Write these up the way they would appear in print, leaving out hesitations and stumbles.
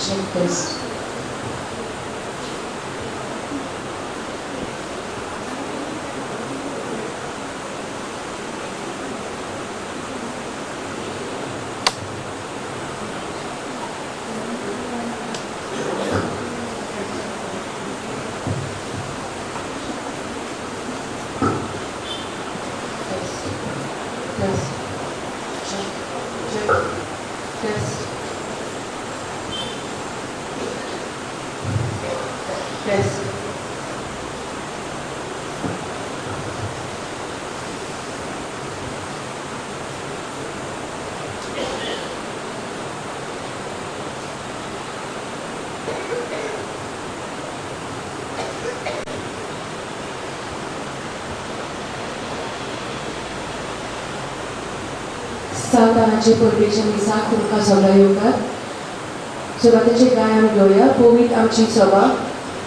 Check test. Test. Test. Check. Check. Test. Test. सावधानाचे पूर्वेच्या मिसाक तुमकां सगळ्या येवकार. सुरवातेचे गाय आमी घेवया. पवित्र आमची सभा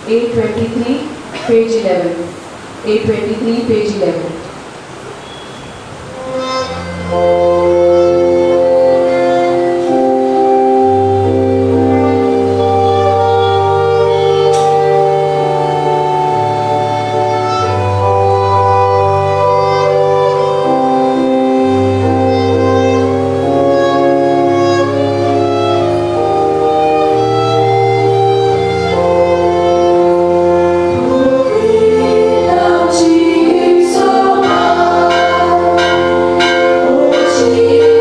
823 page 11. 823 page 11. Jesus.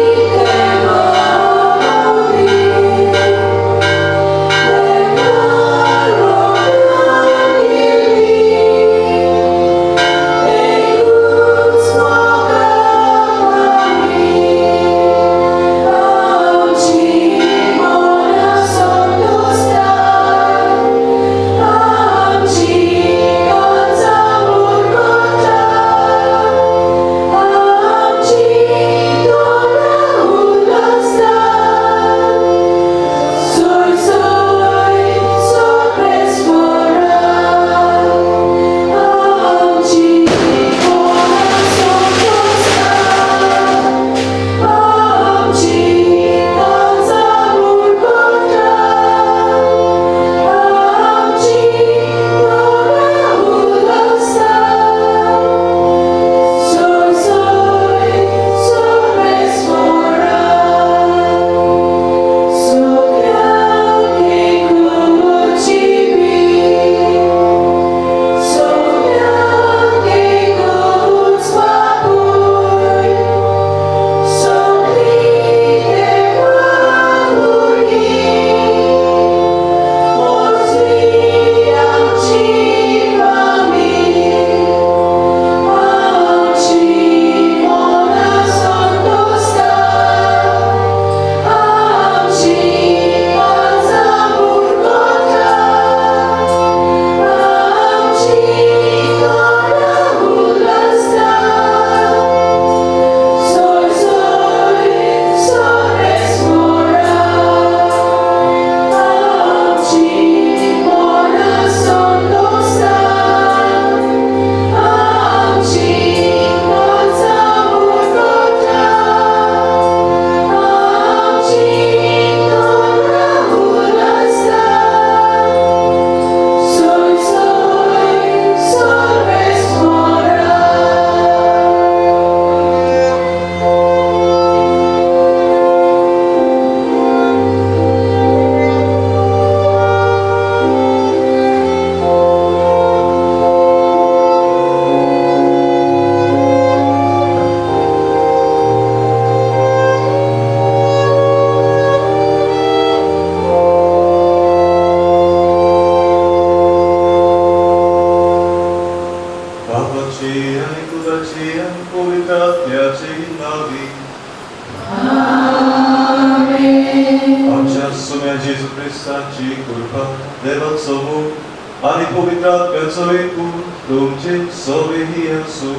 कृपा, देवाचो मोग आनी पवित्र आत्म्याचो एकूण तुमचे सवेही आसूं.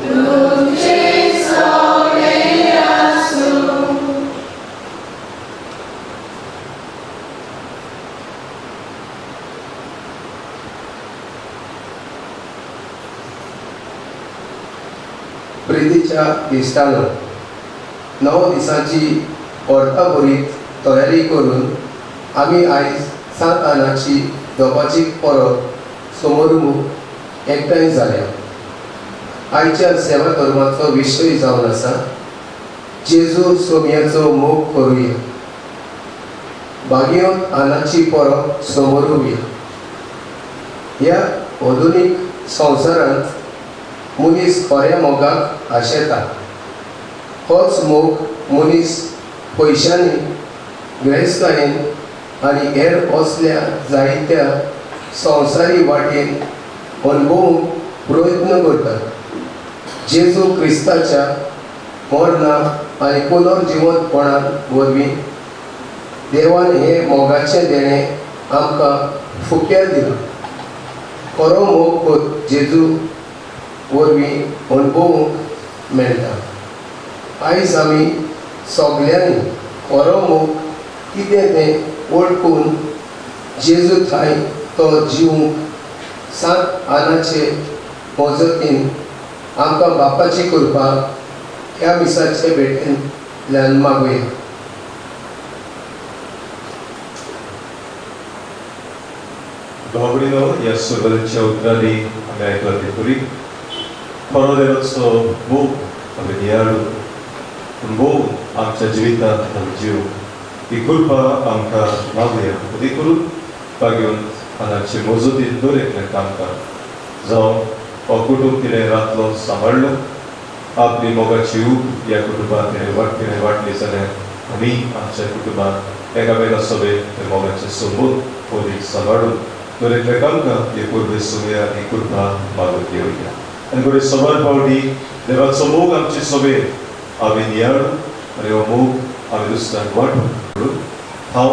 तुमचे सवेही आसूं. प्रितीच्या इश्टांनो, 9 दिसांची वर्ताभरीत तयारी करून आमी आयज 7 आनाची दोपाची परब समोरमुख एकठांय जाल्या. आयच्या सेवा धर्माचो विशय जावन आसा जेजू सोमयाचो मोग करुया. बागेवन आनाची परब समोरुया. ह्या आधुनीक संवसारांत मनीस खऱ्या मोगाक आशेता. होच मोग मनीस पयशांनी, गिरेस्तकायेन आनी हेर असल्या जायत्या संवसारी वाटेन अणभवूंक प्रयत्न करता. जेजू क्रिस्ताच्या मरणा आनी पुनर्जिवंतपणान वरवीं देवान हे मोगाचें देणें आमकां फुक्यार दिलां. खरो मोग जेजू वरवीं अणभवूंक मेळटा. आयज आमी सगल्यांनी खरो मोग कितें तें वळखून जेजू थांय तो जिवूंक 7 आनाचे मजतीन आमकां बापाची कृपा ह्या मिसाचे भेटेंतल्यान मागुया. भावणीनो, ह्या सगळ्यांच्या उतरांनी आमी आयकला ते पुरी खरो देवाचो मोग आमी नियाळून मोग आमच्या जिवितांत आमी जीव ही कृपा आमकां मागुया. ती करून बागेवन आनाचे मजतीन दर एकल्याक आमकां जावं हो कुटुंब तिणें रातलो सांबाळ्ळो, आपली मोगाची ऊब ह्या कुटुंबांत तिणें वांटली जाल्यार आमी आमच्या कुटुंबांत एकामेका सोबे ते मोगाचे संबंद ओदीक सांबाळून दर एकल्याक आमकां हे कुर्बे सोबया ही कृपा मागून घेवया. आनी घडये सबार फावटी देवाचो मोग आमचे सोबे आमी नियाळून आनी हो मोग आमी दुसऱ्यांक वांटून म्हणून हांव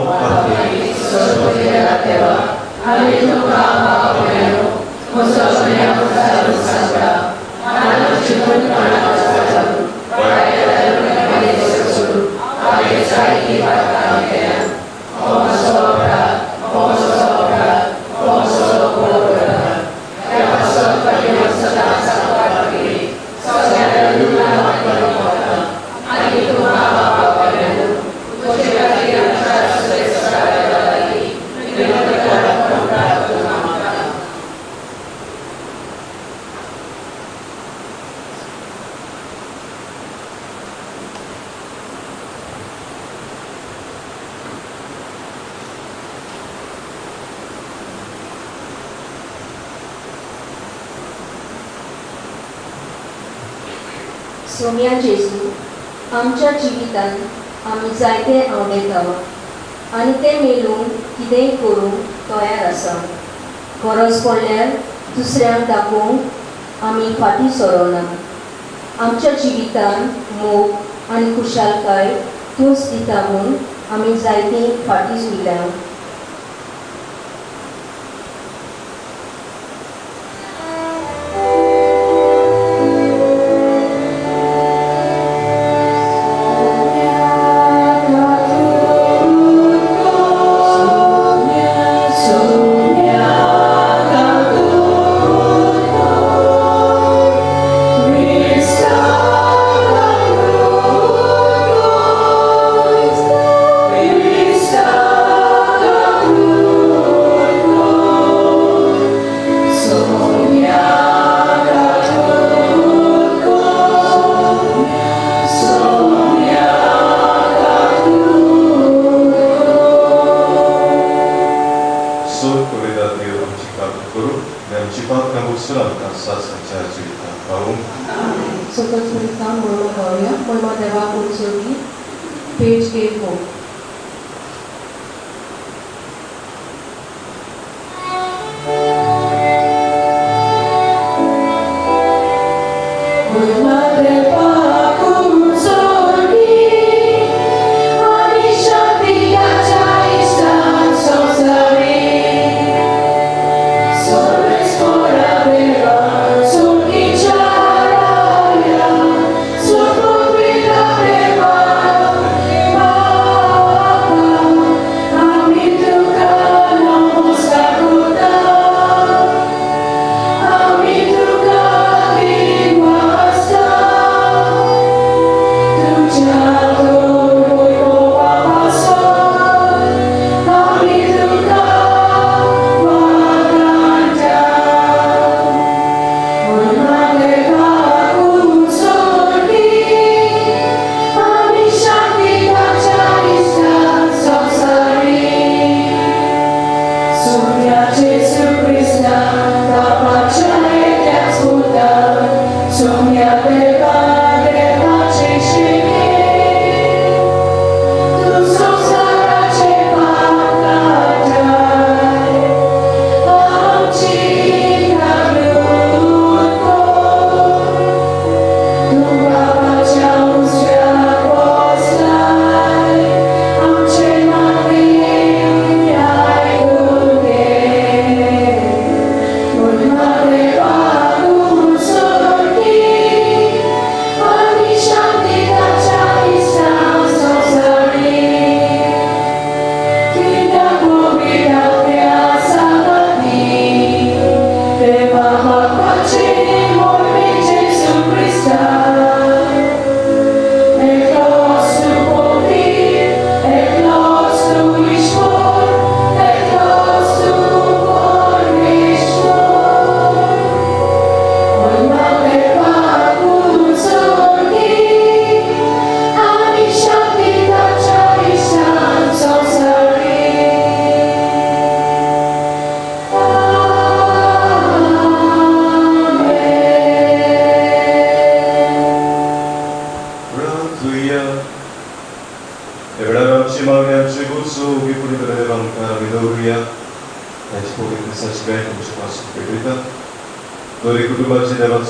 सोम्या जेजू, आमच्या जिवितांत आमी जायते आंवडेता आनी ते मेळूंक कितेंय करूंक तयार आसा. गरज पडल्यार दुसऱ्यांक दाखोवंक आमी फाटीं सरना. आमच्या जिवितांत मोग आनी खुशालकाय तूंच दिता म्हूण आमी जायतीं फाटीं उरल्या. Page 84. Ani shanti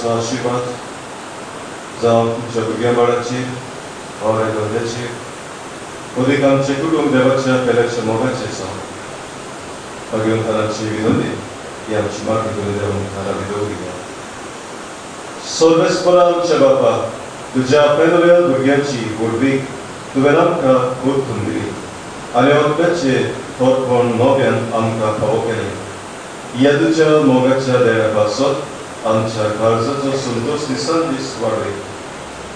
आशीर्वाद जावं तुमच्या भुरग्या बाळाचेर वावरा धंद्याचेर अदीक आमचें कुटुंब देवाच्या पेल्याच्या मोगाचेर जावं भगवंताची विनोदी ही आमची मागणी करून देवा मुखार आमी दवरिया. सर्वेस्परा आमच्या बापा, तुज्या आपल्या भुरग्यांची व्हडवीक तुवें आमकां परतून दिली आनी आत्म्याचे थोरपण नव्यान आमकां फावो केलें. ह्या तुज्या मोगाच्या देण्या पासत आमच्या काळजाचो संतोश दिसान दीस वाडय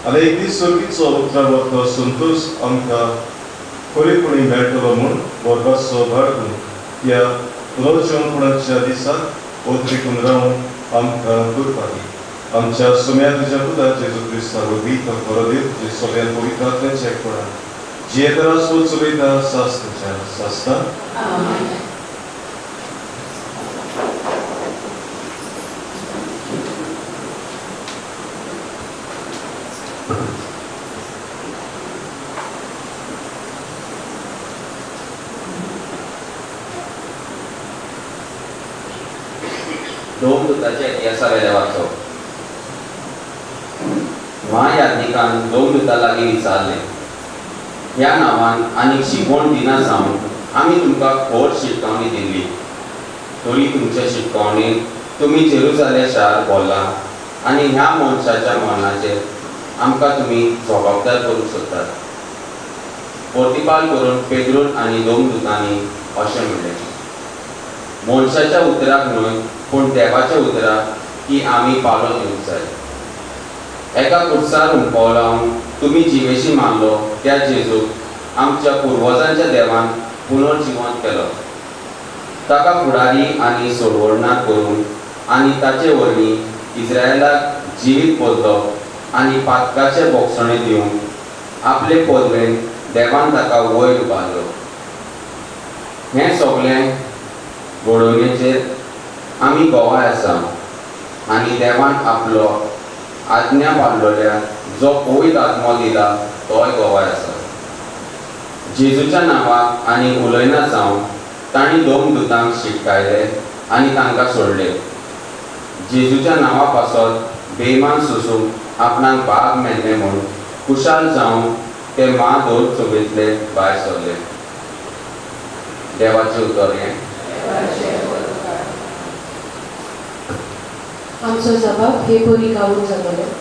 आनी एक दीस सर्गीचो उतरावरतो संतोश आमकां खरेपणी मेळटलो म्हूण व्हरपाचो बाळगून ह्या पुनर्जन्मपणाच्या दिसाक ओत्रिकून रावन आमकां करपा दी. आमच्या सुम्या तुज्या पुता जेजू क्रिस्ता वरवीं तो खरो देव तुजे सगळ्यान पवित्र आत्म्याच्या एकपणान जियेतना सोद चलयता सासणाच्या सासणां. दोमदूताच्या इतिहासा वेल्या वाचो. महायाज्ञिकान दोमदूता लागीं विचारलें, ह्या नांवान आनीक शिकवण दिना जावन आमी तुमकां खोर शिटकावणी दिल्ली, तरी तुमच्या शिटकावणेन तुमी जेरुजालेम शार भरलां आनी ह्या मनशाच्या मरणाचेर आमकां तुमी जबाबदार करूंक सोदतात. प्रतिपाल करून पेद्रून आनी दोमदूतांनी अशें म्हणलें, मनशाच्या उतराक न्हय पूण देवाच्या उतराक की आमी पालो दिवंक जाय. एका कुर्सार हुंपो लावन तुमी जिवेशी मारलो त्या जेजूक आमच्या पुर्वजांच्या देवान पुनर्जिवंत केलो. ताका फुडारी आनी सोडवणदार करून आनी ताचे वरवीं इस्रायलाक जिवीत बदलो आनी पातकाचे बोगसणे दिवंक आपले पदवेन देवान ताका वयर उबारलो. हें सगळें घडोवणेचेर आमी गोवाय आसा आनी देवान आपलो आज्ञा पाळलेल्या जो पवित्र आत्मो दिला तोय गोवाय आसा. जेजूच्या नांवाक आनी उलयना जावन तांणी दोमदूतांक शिटकायले आनी तांकां सोडले. जेजूच्या नांवा पासत बेमान सोसूंक आपणाक भाग मेळ्ळें म्हूण खुशाल जावन ते म्हादोर सभेंतले भायर सरले. देवाचें उतर हें. आमचो जबाब हे परी गावून जातलो.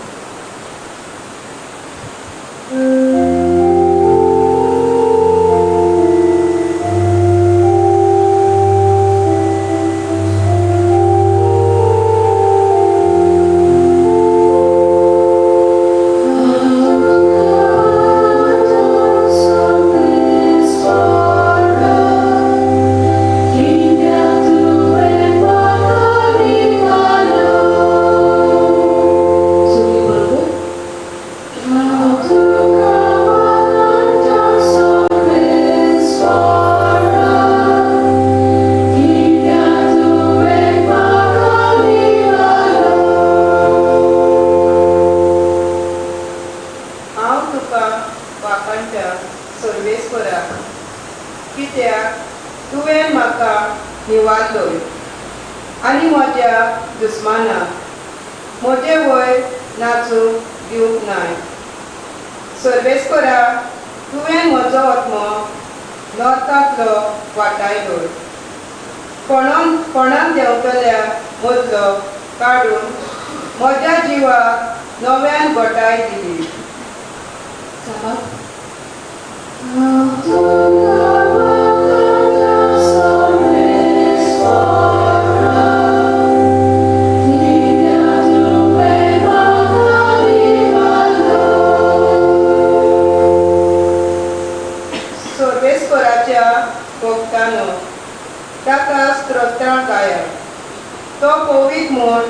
तो पवित्र म्हूण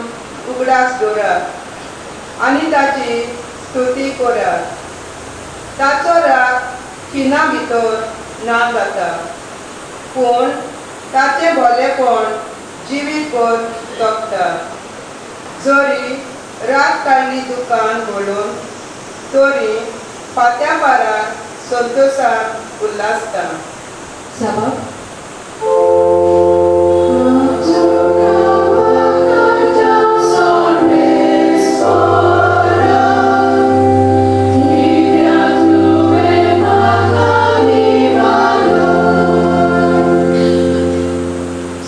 उगडास दवरात आनी ताची स्तुती करात. ताचो राग खिणा भितर ना जाता, पूण ताचें भलेपण जिवीतभर जगता. जरी रात काडली दुकान घडून, तरी फात्या पारार संतोशान उल्हासता.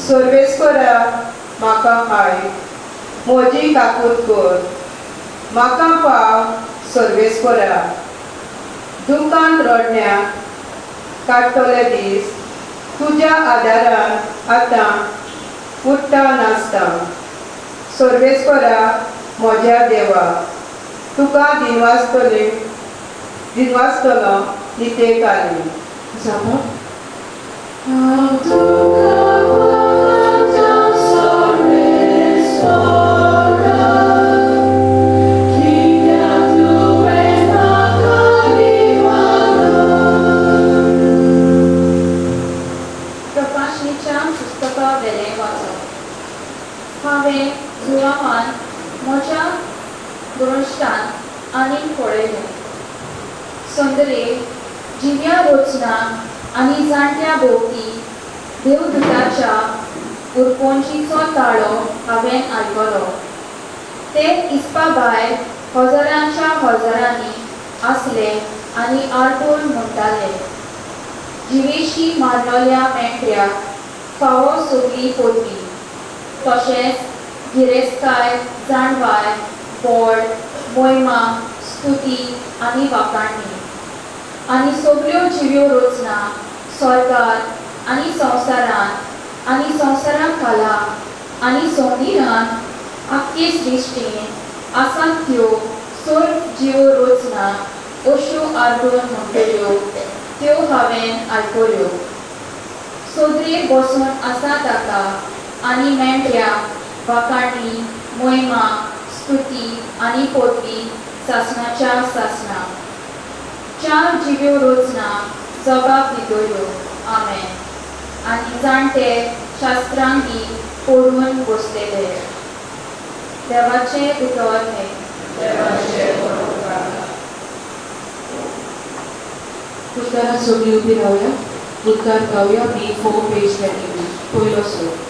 सर्वेस्परा म्हाका आयक, म्हजी काकूत कर, म्हाका पाव सर्वेस्परा. दुकान रडण्याक काडटले दीस तुज्या आदारान आतां उठ्ठा नासता. सर्वेस्परा म्हज्या देवा, तुका दिनवासतले दिनवासतलो नितेकाली. हांवें जुवामान म्हज्या दृश्टान आनीक पळयलें. सुंदरे जिव्या रचना आनी जाणट्या भोंवती देवदूताच्या उरपोंचीचो ताळो हांवें आयकलो. ते इस्पा भायर हजारांच्या हजारांनी आसले आनी आरडून म्हणटाले, जिवेशी मारलेल्या मेंढ्याक फावो सगली पदवी, तशेंच गिरेस्तकाय, जाणवाय, बोड, मोहिमा, स्तुती आनी वाखाणणी. आनी सगल्यो जिव्यो रचना स्वर्गार आनी संवसारांत आनी संवसारा खाला आनी संदिरांत आख्खे सृश्टींत आसात त्यो सर्व जिव्यो रचना अश्यो आरडून म्हणटल्यो त्यो हांवें आयकल्यो. सोदरेर बसून आसा ताका आनी मेंढ्याक वाखाणणी, मोहिमा, स्तुती आनी पदवी सासणाच्या सासणा. चार जिव्यो रचना जबाब दितल्यो, आमेन. आनी जाणटे शास्त्रांगी पडून बसलेले. देवाचें उतर हें. उतरां सगळीं उबी रावया. उद्गार गावया B4 page 22 पयलो सूर.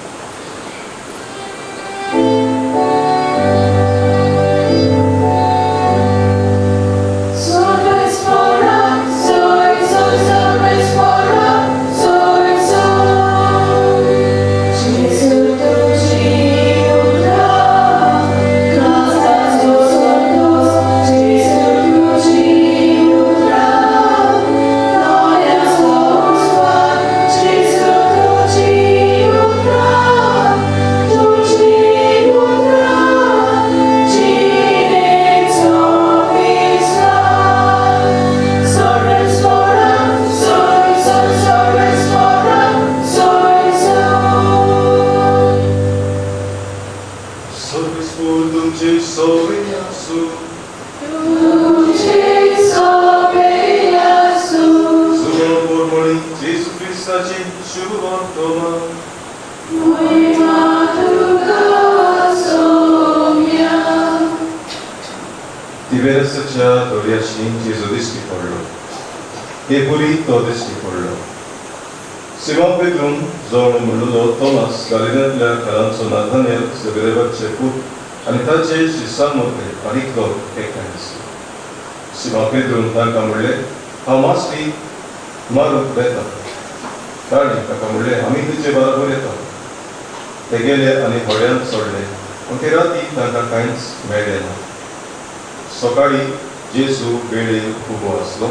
तिबेरसाच्या दर्याशी जेजू दिश्टी पडलो. हे पुरी तो दिश्टी पडलो. सिमोन पेद्रून जो म्हणलो तोमास, गालिलांतल्या घरांचो नाथानेल, सेबेदेवाचे पूत आनी ताचे शिसां मदले आनीक लोक एकठांय आसले. सिमोन पेद्रून तांकां म्हणलें, हांव मासली मारूंक वेता. ताणें ताका म्हणलें, आमी तुजे बराबर येता. ते गेले आनी होड्यांत सोडले, पूण ते राती तांकां कांयच मेळ्ळें ना. सकाळीं जेजू वेळेर उबो आसलो,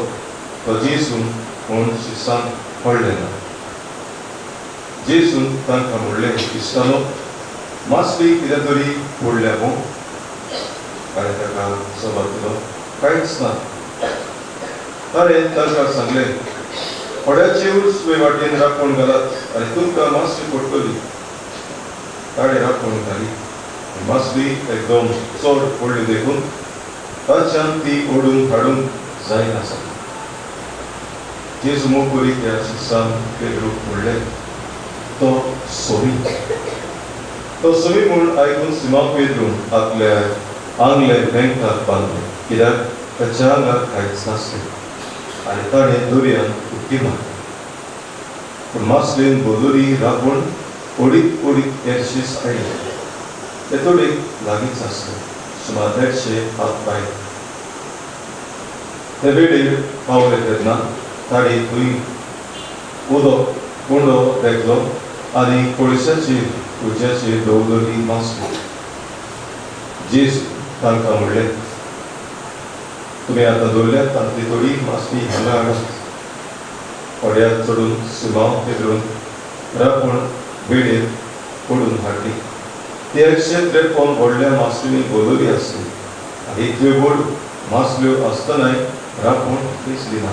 तो जेजून म्हूण शिसांक पडलें ना. जेजून तांकां म्हणलें, इश्टानो, मासली कितें तरी पडल्या मू? ताणें ताका जबाब दिलो, कांयच ना. ताणें तांकां सांगलें, होड्याचे उजवे वाटेन राखण घालात आनी तुमकां मासली पडटली. ताणें राखून घाली. मासली एकदम चड पडली देखून ताच्यान ती ओडून हाडूंक जायना जाली. जेजू मोग करीत त्या शिसान पेद्रूक म्हणलें, तो सोमी. तो सोमी म्हूण आयकून सिमांव पेद्रून आपल्या आंगले बँकाक बांदलें, कित्याक ताच्या आंगार कांयच नासलें आनी ताणें दर्यांत उडकी मारली. पूण मासलेन बोदोरी राखून ओडीत ओडीत एरशीस आयले. ते तोडीक लागींच आसले, सुमार 150 हात पांय. ते वेळेर पावले तेन्ना ताणें थंय उदक उंडो देखलो आनी कोळशाचेर उज्याचेर दवरलेली मासली. जेजू तांकां म्हणलें, तुमी आतां दवरल्यात तांतली थोडी मासली हांगा हाडात. होड्यार चडून सिमांव पेद्रून राखून वेळेर ओडून हाडली. ती 153 व्हडल्या मासलींनी भरलेली आसली आनी इतल्यो व्हड मासल्यो आसतनाय राखून दिसली ना.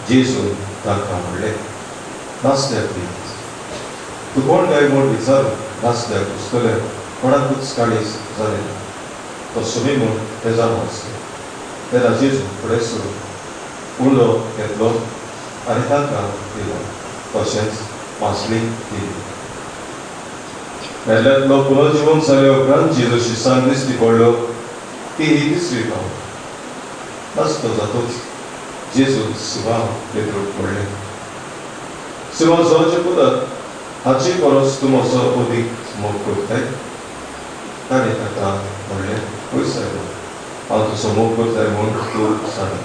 जेजून तांकां म्हणलें, नासल्याक भियेत. तूं कोण काय म्हूण विचारून नासल्याक घुसतल्या कोणाकूच काळीज जालें ना. तो सोमी म्हूण ते जाणो आसले. तेन्ना जेजू फुडें सरून उंडो घेतलो आनी तांकां दिलो, तशेंच मासली दिली. मेल्ल्यांतलो पुनर्जिवन जाल्या उपरांत जेजू शिसांक दिश्टी पडलो ती ही तिसरी फावट. नासतो जातूच जेजून सिमांव पेद्रूक म्हणलें, सिमांव जावचे पुतात, हाची परस तूं म्हजो अदीक मोग करताय. ताणें ताका म्हणलें, हय सायबा, हांव तुजो मोग करताय म्हूण तूं जाणा.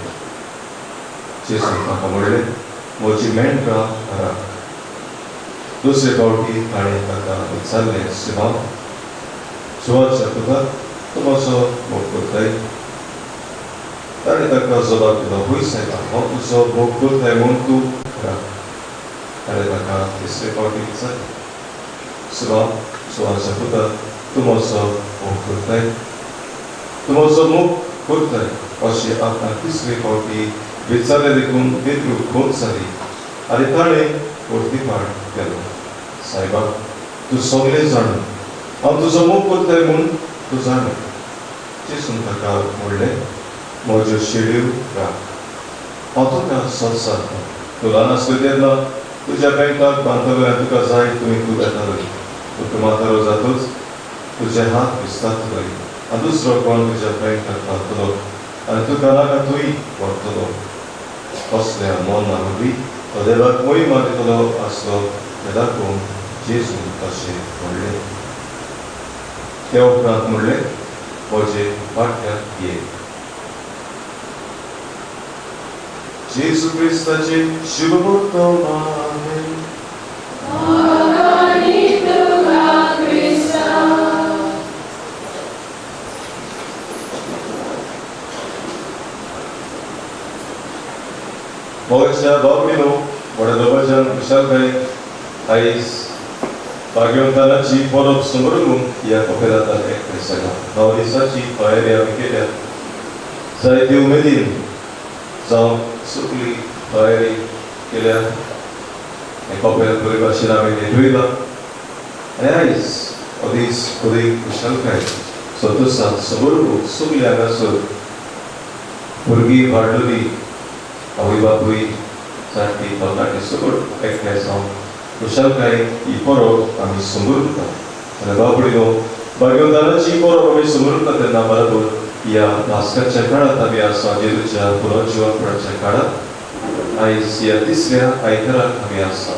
जेजून ताका म्हणलें, म्हजी मेंढरां राख. दुसरे फावटी ताणें ताका विचारलें, सिमांव जुवाच्या पुता, तूं म्हजो मोग करताय. ताणें ताका जबाब दिलो, हय सायबा, हांव तुजो मोग करताय म्हूण तूं राख. ताणें ताका तिसरे फावटी विचारलें, सिमांव जुवाच्या पुता, तूं म्हजो मोग करताय. तूं म्हजो मोग करताय अशें आपणाक तिसरे फावटी विचारलें देखून पेद्रूक खोस जाली आनी ताणें परतीपाट केलो, सायबा, तूं सगळें जाणा, हांव तुजो मोग करताय म्हूण तूं जाणा. जेजून ताका म्हणलें, म्हज्यो शेळयो राख. हांव तुका सत सांगता, तूं ल्हान आसलो तेन्ना तुज्या बँकाक बांदतलो आनी तुका जाय थंय तूं वेतालो. तूं म्हातारो जातूच तुजे हात विस्तारतले आनी दुसरो कोण तुज्या बँकाक बांदतलो आनी तुका नाका थंय व्हरतलो. कसल्या मना वरवीं तो देवाक मोहिमा दितलो आसलो तें दाखोवंक जेजून तशें म्हणलें. त्या उपरांत म्हणलें, म्हजे फाटल्यान ये. जेजू क्रिस्ताचे शुभवर्तमान. मोगाच्या बाबडीनो, व्हडा दबाज्यान खुशालकाय आयज भाग्यवंतानाची परब समरून ह्या कपेलांत एकठांय जाल्या. 9 दिसाची तयारी आमी केल्या. जायते उमेदीन जावं सगळी तयारी केल्या. हें कपेल बरे भाशेन आमी नेटयलां आनी आयज हो दीस अदीक खुशालकाय संतोशान समरून सगळी हांगासर भुरगीं वाडलेली आवय बापूय जाणटी तरणाटी सगळं एकठांय जावन खुशालकाय ही परब आमी समोर आनी बाबडीनो भाग्यवंतानाची परब आमी समोर तेन्ना बरोबर ह्या भास्करच्या काळांत आमी आसा, जेजूच्या पुनर्जिवनपणाच्या काळांत आयज ह्या तिसऱ्या आयताराक आमी आसा.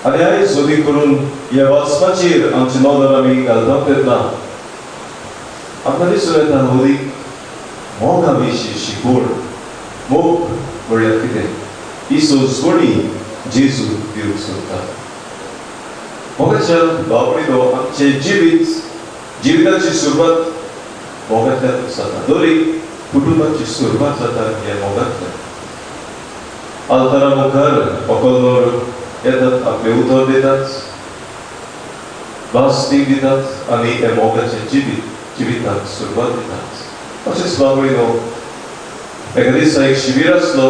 आनी आयज सोदी करून ह्या वाचपाचेर आमची नदर आमी घालता तेन्ना आमकां दिसून येता अदीक मोगा विशीं शिकवण. मोग म्हणल्यार कितें ही सोजवणी जेजू दिवंक सोदता. मोगाच्या बाबडीनो आमचें जिवीत जिविताची सुरवात मोगांतल्यान जाता. दर एक कुटुंबाची सुरवात जाता ह्या मोगांतल्यान. आल्तारा मुखार व्हंकल येतात, आपलें उतर दितात, भासणीक दितात आनी ह्या मोगाचें जिवीत जिविताक सुरवात दितात. अशेंच बाबडीनो एका दिसा एक शिबीर आसलो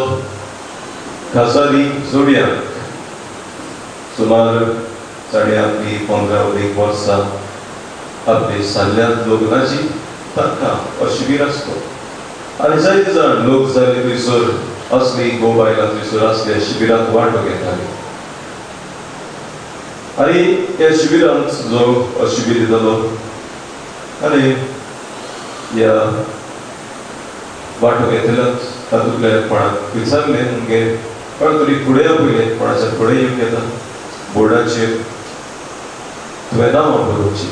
खासारी जोडयांक सुमार ताणें आपली 15 वर्सां आपली साल्ल्यांत लग्नाची तांकां हो शिबीर आसलो आनी जायते जाण लोक जाल्ले थंयसर असली घोव बायलां थंयसर आसले शिबिरांत वांटो घेताले. आनी ह्या शिबिरांत जो शिबीर दितालो आनी ह्या वांटो घेतल्यात तातूंतल्या कोणाक विचारलें म्हणजे कोणा तरी फुडें आपयलें, कोणाच्या फुडें येवंक येता बोर्डाचेर तुवें नांवां बरोवची.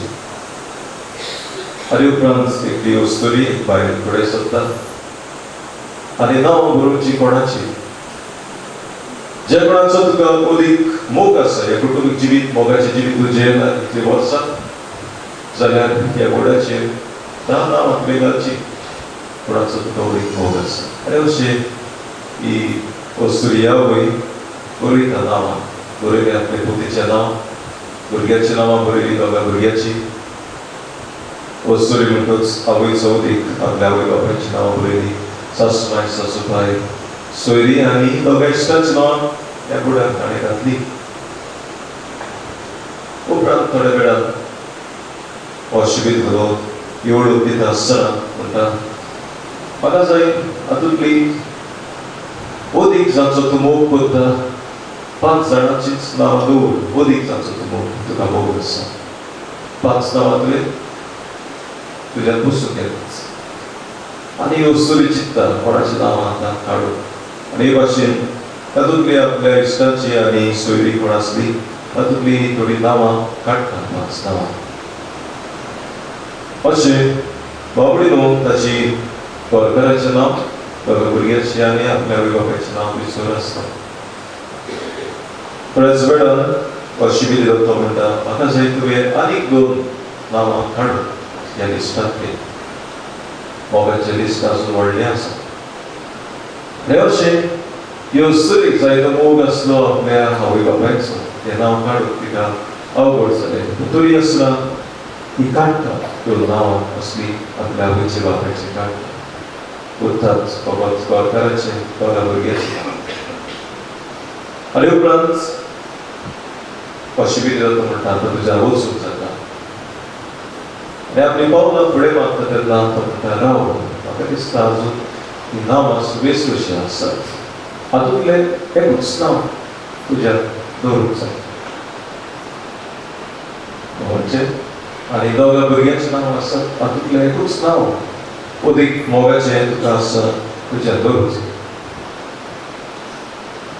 आनी उपरांत एकली अस्तुरी एक बायल फुडें सरता आनी नांवां बरोवची कोणाची, ज्या कोणाचो तुका अदीक मोग आसा, ह्या कुटुंबीक जिवीत मोगाचें जिवीत तूं जियेला इतलीं वर्सां जाल्यार ह्या बोर्डाचेर 10 नांवां तुवें घालची कोणाचो तुका अदीक मोग आसा. आनी अशें ही अस्तुरी आवय बरयता नांवां, बरयली आपल्या पुतीचें नांव, भुरग्याचीं नांवां बरयली, दोगां भुरग्याची. अस्तुरी म्हणटच आवयचो अदीक आपल्या आवय बापायचीं नांवां बरयली, सासूमाय सासूबाय, सोयरी आनी दोगां इश्टांचीं नांवां ह्या बोर्डार ताणें घातली. उपरांत थोड्या वेळान हो शिबीर घालो येवळून दिता आसतना म्हणटा, म्हाका जाय हातूंतली अदीक जांचो तूं मोग करता 5 जाणांचीच नांवां दवर, अदीक जांचो तूं मोग तुका मोग आसा 5 नांवां तुवें तुज्यान बसूंक येताच. आनी अस्तुरी चिंत्ता कोणाची नांवां आतां काडून. आनी हे भाशेन तातूंतली आपल्या इश्टांची आनी सोयरी कोण आसली तातूंतली थोडीं नांवां काडटा, 5 नांवां. अशें बाबडी न्हू ताची घरकाराचें नांव, दोगां भुरग्याचें आनी आपल्या आवय बापायचें नांव थंयसर आसता. थोड्याच वेळान हो शिबीर तो म्हणटा, म्हाका जाय तुवें आनीक 2 नांवां काडून ह्या लिस्टांतली, मोगाचें लिस्ट आजून व्हडलें आसा. हे अशें ह्यो अस्तुरीक जायतो मोग आसलो आपल्या आवय बापायचो, तें नांव काडून तिका अवघड जालें, तरी आसतना ती काडटा त्यो नांवां असली आपल्या आवयचे बापायचें काडटा, उरतात फकत घरकाराचें, दोगां भुरग्याचें. आनी उपरांत शिबीर तो म्हणटा, आतां तुज्या वचूंक जाता. आनी आपली पावलां फुडें मागता तेन्ना तो म्हणटा, राव, म्हाका दिसता अजून हीं नांवां सुबेस कशीं आसात, हातूंतलें एकूच नांव तुज्या दवरूंक जाय म्हणचें. आनी दोगां भुरग्यांचें नांव आसात, हातूंतलें एकूच नांव अदीक मोगाचें तुका आसा तुज्या दवरूंक जाय.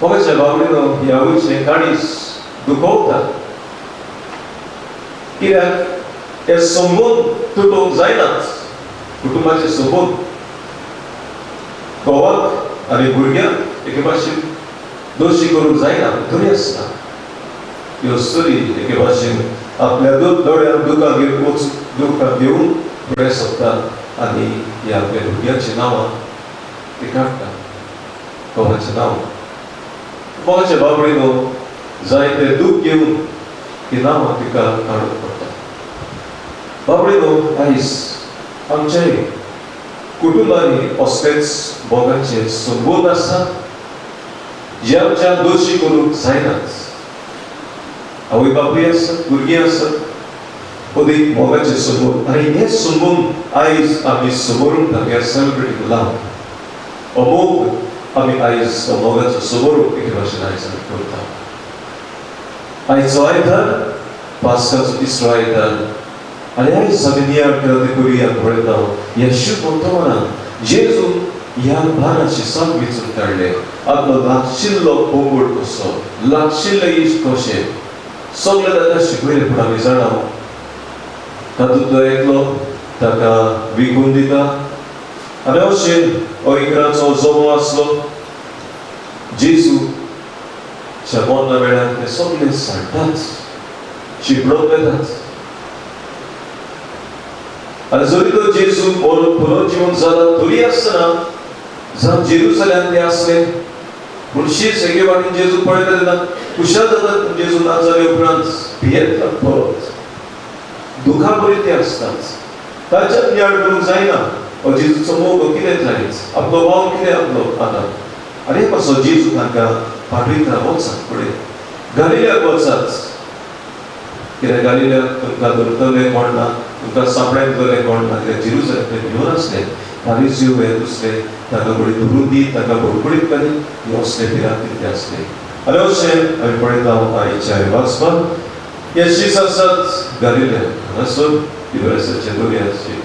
मोगाच्या बाबडीनो ही आवयचें काळीज दुखवता, कित्याक हे संबंद तुटोवंक जायनात, कुटुंबाचे संबंद घोवाक आनी भुरग्यांक एके भाशेन दोशी करूंक जायना. तरी आसतना ह्यो अस्तुरी एके भाशेन आपल्या दोळ्यांत दुकां घेवन दुकां घेवन फुडें सरता आनी ह्या आपल्या भुरग्यांची नांवां ती काडटा, घोवाचीं नांवां. मोगाच्या बाबडीनो जायते दूख घेवन ती नांवां तिका काडूंक पडटा. बाबडीनो आयज आमच्याय कुटुंबांनी असलेच मोगाचे संबंद आसा जे आमच्या दोशी करूंक जायनात. आवय बापूय आसत, भुरगीं आसत, अदीक मोगाचे संबंद. आनी हे संबंद आयज आमी समोरून we are celebrating love, हो मोग आमी आयज मोगाचो समोरून एके भाशेन आयज आमी करता. आयचो आयतार पास्काचो तिसरो आयतार आनी आयज आमी नियाळ केला ते करुया पळयता ह्या शुभ वर्तमानान जेजून ह्या भाराची साक विचून काडले, आपलो लागशिल्लो पोंगड कसो, लागशिल्ले इश्ट कशें सगळें ताका शिकयलें. पूण आमी जाणा तातूंतलो एकलो ताका विकून दिता. आनी अशें हो इकराचो जमो आसलो, जेजू मरना वेळार ते सगळे सांडटात, शिंपडून वेतात. आनी जरी तो जेजू मरून पुनर्जीवन जाला तरी आसतना जावं जेरुसलेमांत ते आसले, पूण शीस एके वाटेन जेजू पळयता तेन्ना खुशाल जातात, पूण जेजू ना जाले उपरांत भियेतात, परत दुखा बरी ते आसतात. ताच्यात नियाळ करूंक जायना हो जेजूचो मोग कितें जायच, आपलो वावर कितें आपलो आतां. आनी कसो जेजू तांकां पाठयता, वचात फुडें गालिलियाक वचात, कित्याक गालिल्याक तुमकां धरतले कोण ना, तुमकां सांपडायतले कोण ना, कित्याक जेरुजलेम ते भिवन आसले. फारिजीव हे दुसरे तांकां बडी धरून दी, तांकां बडबडीत करी, हे असले भिरांतीन ते आसले. आनी अशें आमी पळयता आयच्या वाचपांत हे शीस आसात गालिल्याक हांगासर तिबेरियासाचे दर्याचे.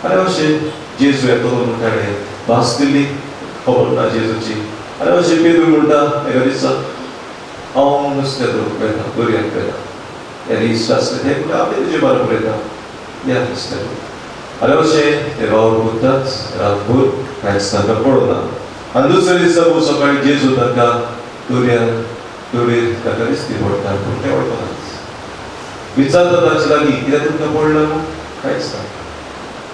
आनी अशें जेजू येतलो म्हूण ताणें भास दिल्ली, खबर ना जेजूची. आनी अशें पेद्रू म्हणटा एका दिसा हांव नुस्तें धरूंक वयता, दर्याक वयता. हे इश्ट आसले ते म्हणटा आमी तुजे बरोबर वयता, या नुस्तें धरूंक. आनी अशें ते वावर करतात रातभर, कांयच तांकां पडना. आनी दुसऱ्या दिसा सकाळीं जेजू तांकां दर्यार दर्येर ताका दिसती पडटा, पूण ते वळखनात. विचारता तांचे लागीं कित्याक तुमकां पडलां न्हू? कांयच ना.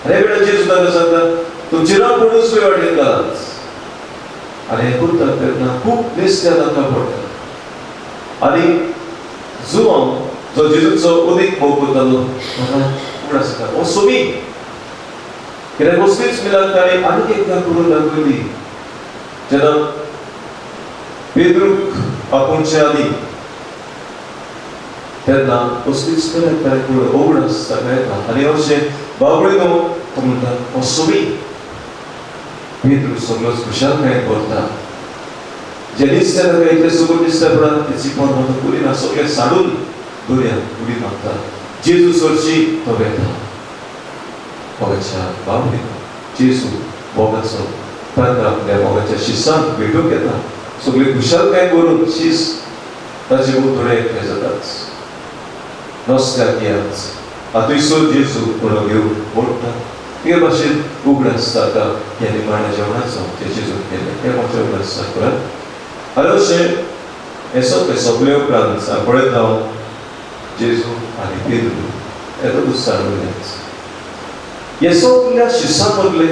आनी वेळार जेजू तांकां सांगता तुमची राव पडूच खंय वाटेन घालात. आनी हें करतात तेन्ना खूब नुस्तें तांकां पडटा. आनी जुवांव जो जेजूचो अदीक मोग करतालो ताका उगडास येता हो सोमी, कित्याक असलीच मिलाक ताणें आनीक एकदां करून दाखयली. जेन्ना पेद्रूक आपोवचे आदीं तेन्ना असलीच मिलाक ताणें करून उगडास ताका येता. आनी अशें बाबडी न्हू तो म्हणटा हो सोमी. पेद्रू सगळोच खुशालकायेन भरता. जे दिसता ताका इतलें सुगूर दिसता पळय तें चिपन मात करिना, सगळें साडून दर्यांत उडी मारता. जेजू सरशी तो वेता. मोगाच्या बाबडी जेजू मोगाचो तांकां आपल्या मोगाच्या शिसांक भेटूंक येता. सगळे खुशालकायेन भरून शीस ताचे भोंवतणी एकठांय जातात. नसल्याक याच आतुयसर जेजू उणो घेवन मोडटा. ते भाशेन उगडास जाता ह्या निमाण्या जेवणाचो ते जेजून केलें तें म्हाका उगडास जाता. आनी अशें हें सगळें सोंपले उपरांत पळयता हांव जेजू आनी पेद्रू येतो दुसऱ्या वयल्याच. हे सगल्या शिसां मदले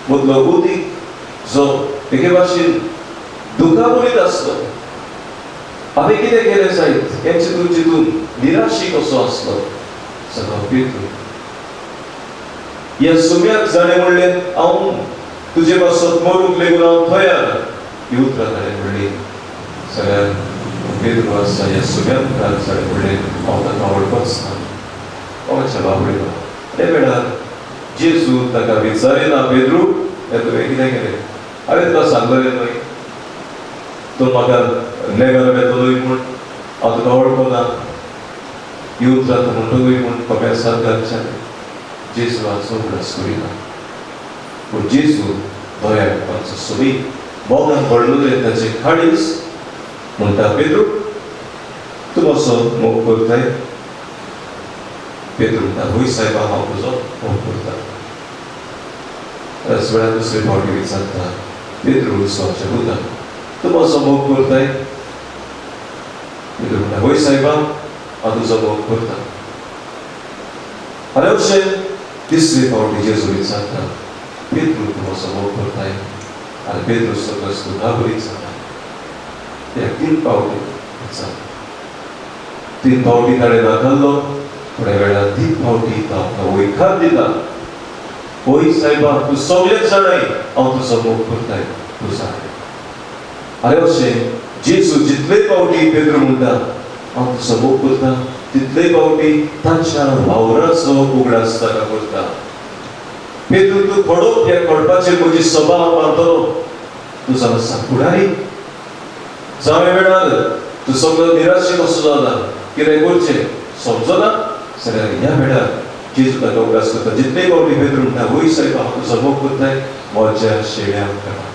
मदलो उदीक जो एके भाशेन दुखावरीत आसलो, हांवें कितें केलें जायत हें चिंतून चिंतून निराशी कसो आसलो सगळो पेद्रू. ह्या सुम्याक जाणें म्हणलें हांव तुजे पासत मरूंक लेगून हांव तयार, ही उतरां ताणें म्हणली. सगळ्याक पेद्रू आसा ह्या सुम्या मुखार ताणें म्हणलें हांव ताका वळखच ना. मोगाच्या बाबडीनो त्या वेळार जेजू ताका विचारिना पेद्रू हें तुवें कितें केलें? हांवें तुका सांगलें न्हय तूं म्हाका नेगार वेतलोय म्हूण, हांव तुका वळखना, ही उतरां तूं म्हणटलोय म्हूण कपेसांत घालचें. जेजू हाचो उगडास करिना. पूण जेजू दयाळपणाचो सोबी मोगान भरलेलें ताचें काळीज म्हणटा पेद्रू तूं कसो मोग करताय? पेद्रू म्हणटा हय सायबा हांव तुजो मोग करता. त्याच वेळार दुसरे फावटी विचारता पेद्रू स्वच्या पुता तूं कसो मोग करताय? पेद्रू म्हणटा हय सायबा हांव तुजो मोग करता. आनी अशें तिसरे फावटी जेजू विचारता पेद्रू तूं कसो मोग करताय? आनी पेद्रू सगळोच दुखावरीत जाता. त्या तीन फावटी विचारता. तीन फावटी ताणें नाकारलो. थोड्या वेळार तीन फावटी तो आमकां वयखार दिता हय सायबा तूं सगळेच जाणाय हांव तुजो मोग करताय, तूं जाणाय. आनी अशें जेजू जितले फावटी पेद्रू म्हणटा हांव तुजो मोग करता तितले फावटी ताच्या वावराचो उगडास ताका करता. पेद्रू तूं खडप, ह्या खडपाचेर म्हजी सभा हांव बांदतलो, तूं जावन आसा फुडारी. जावं वेळार तूं सगळो निराशे कसो जाला, कितें करचें समजना जाल्यार ह्या वेळार जेजू ताका उगडास करता. जितले फावटी पेद्रू म्हणटा हय सायबा हांव तुजो मोग करताय म्हज्या शेळ्यांक राख.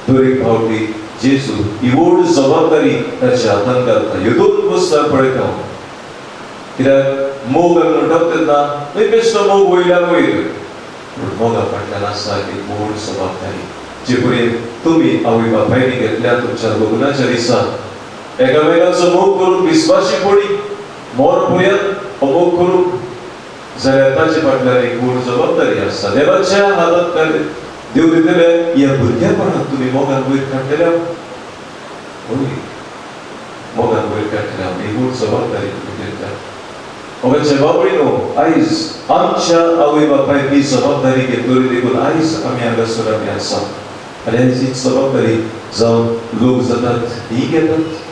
दर एक फावटी जेजू ही व्हड जबाबदारी ताच्या हातान घालता. ह्यो दोन पुस्तकां पळयता हांव, कित्याक मोग आमी म्हणटा तेन्ना न्हय बेश्टो मोग वयल्या वयर, पूण मोगा फाटल्यान आसा एक व्हड जबाबदारी जे परी तुमी आवय बापायनी घेतल्या तुमच्या लग्नाच्या दिसा एकामेकांचो मोग करून विस्वाशी पडी मोर पर्यंत हो मोग करूंक जाल्यार ताचे फाटल्यान एक व्हड जबाबदारी आसा. देवाच्या हातांत देव दितले ह्या भुरगेपणांत तुमी मोगान वयर काडटल्या, हय मोगान वयर काडटल्या एक व्हड जबाबदारी तुमी घेतल्या. मोगाच्या बाबडीनो आयज आमच्या आवय बापायन ही जबाबदारी घेतली देखून आयज आमी हांगासर आमी आसा. आनी आयज ही जबाबदारी जावन लोक जातात ही घेतात.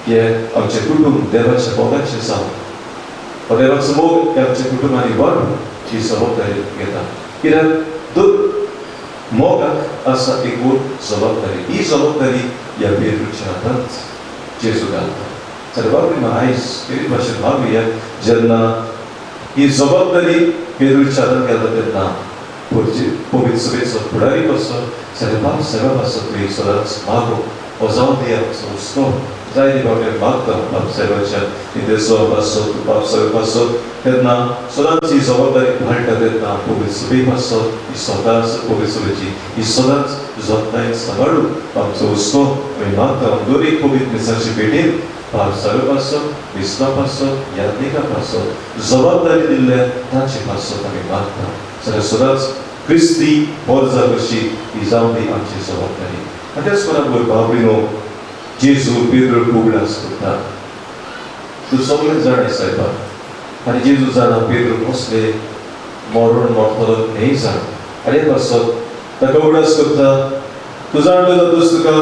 हे आमचें कुटुंब देवाच्या मोगाचें जावं, हो देवाचो मोग हे आमच्या कुटुंबांनी वाडून ही जबाबदारी घेता. कित्याक दर मोगाक आसा एक व्हड जबाबदारी. ही जबाबदारी ह्या पेद्रूच्या हातांत जेजू घालता. जाल्यार बाबा आयज तेच भाशेन मागुया, जेन्ना ही जबाबदारी पेद्रूच्या हातांत घालता तेन्ना पवित्र सभेचो फुडारी कसो जाल्यार बाब साहेबा पासत तुवें सदांच मागो, हो जावन दी आमचो हुस्को. जायते फावटी मागता बाब साहेबाच्या निदेसो पासत, बाब साहेब पासत, तेन्ना सदांच ही जबाबदारी पाळटा तेन्ना पवित्र सभे पासत ही सदांच पवित्र सभेची ही सदांच जतनायेन सांबाळून आमचो हुस्को आमी मागता. दर एक पवित्र मिसाचे भेटेन बाब साहेबा पासत, विस्वा पासत, याज्ञिका पासत जबाबदारी दिल्ल्या तांचे पासत आमी मागता. जाल्यार सदांच क्रिस्ती पोरजा कशी ही जावन दी आमची जबाबदारी. आनी त्याच बरोबर बाबरीनो जेजू पेद्रूक उगडास करता, तूं सगळें जाणा सायबा. आनी जेजू जाणा पेद्रू कसले मरण मरतलो न्हय जाण. आनी हे पासत ताका उगडास करता, तूं जाणलो जातूच तुका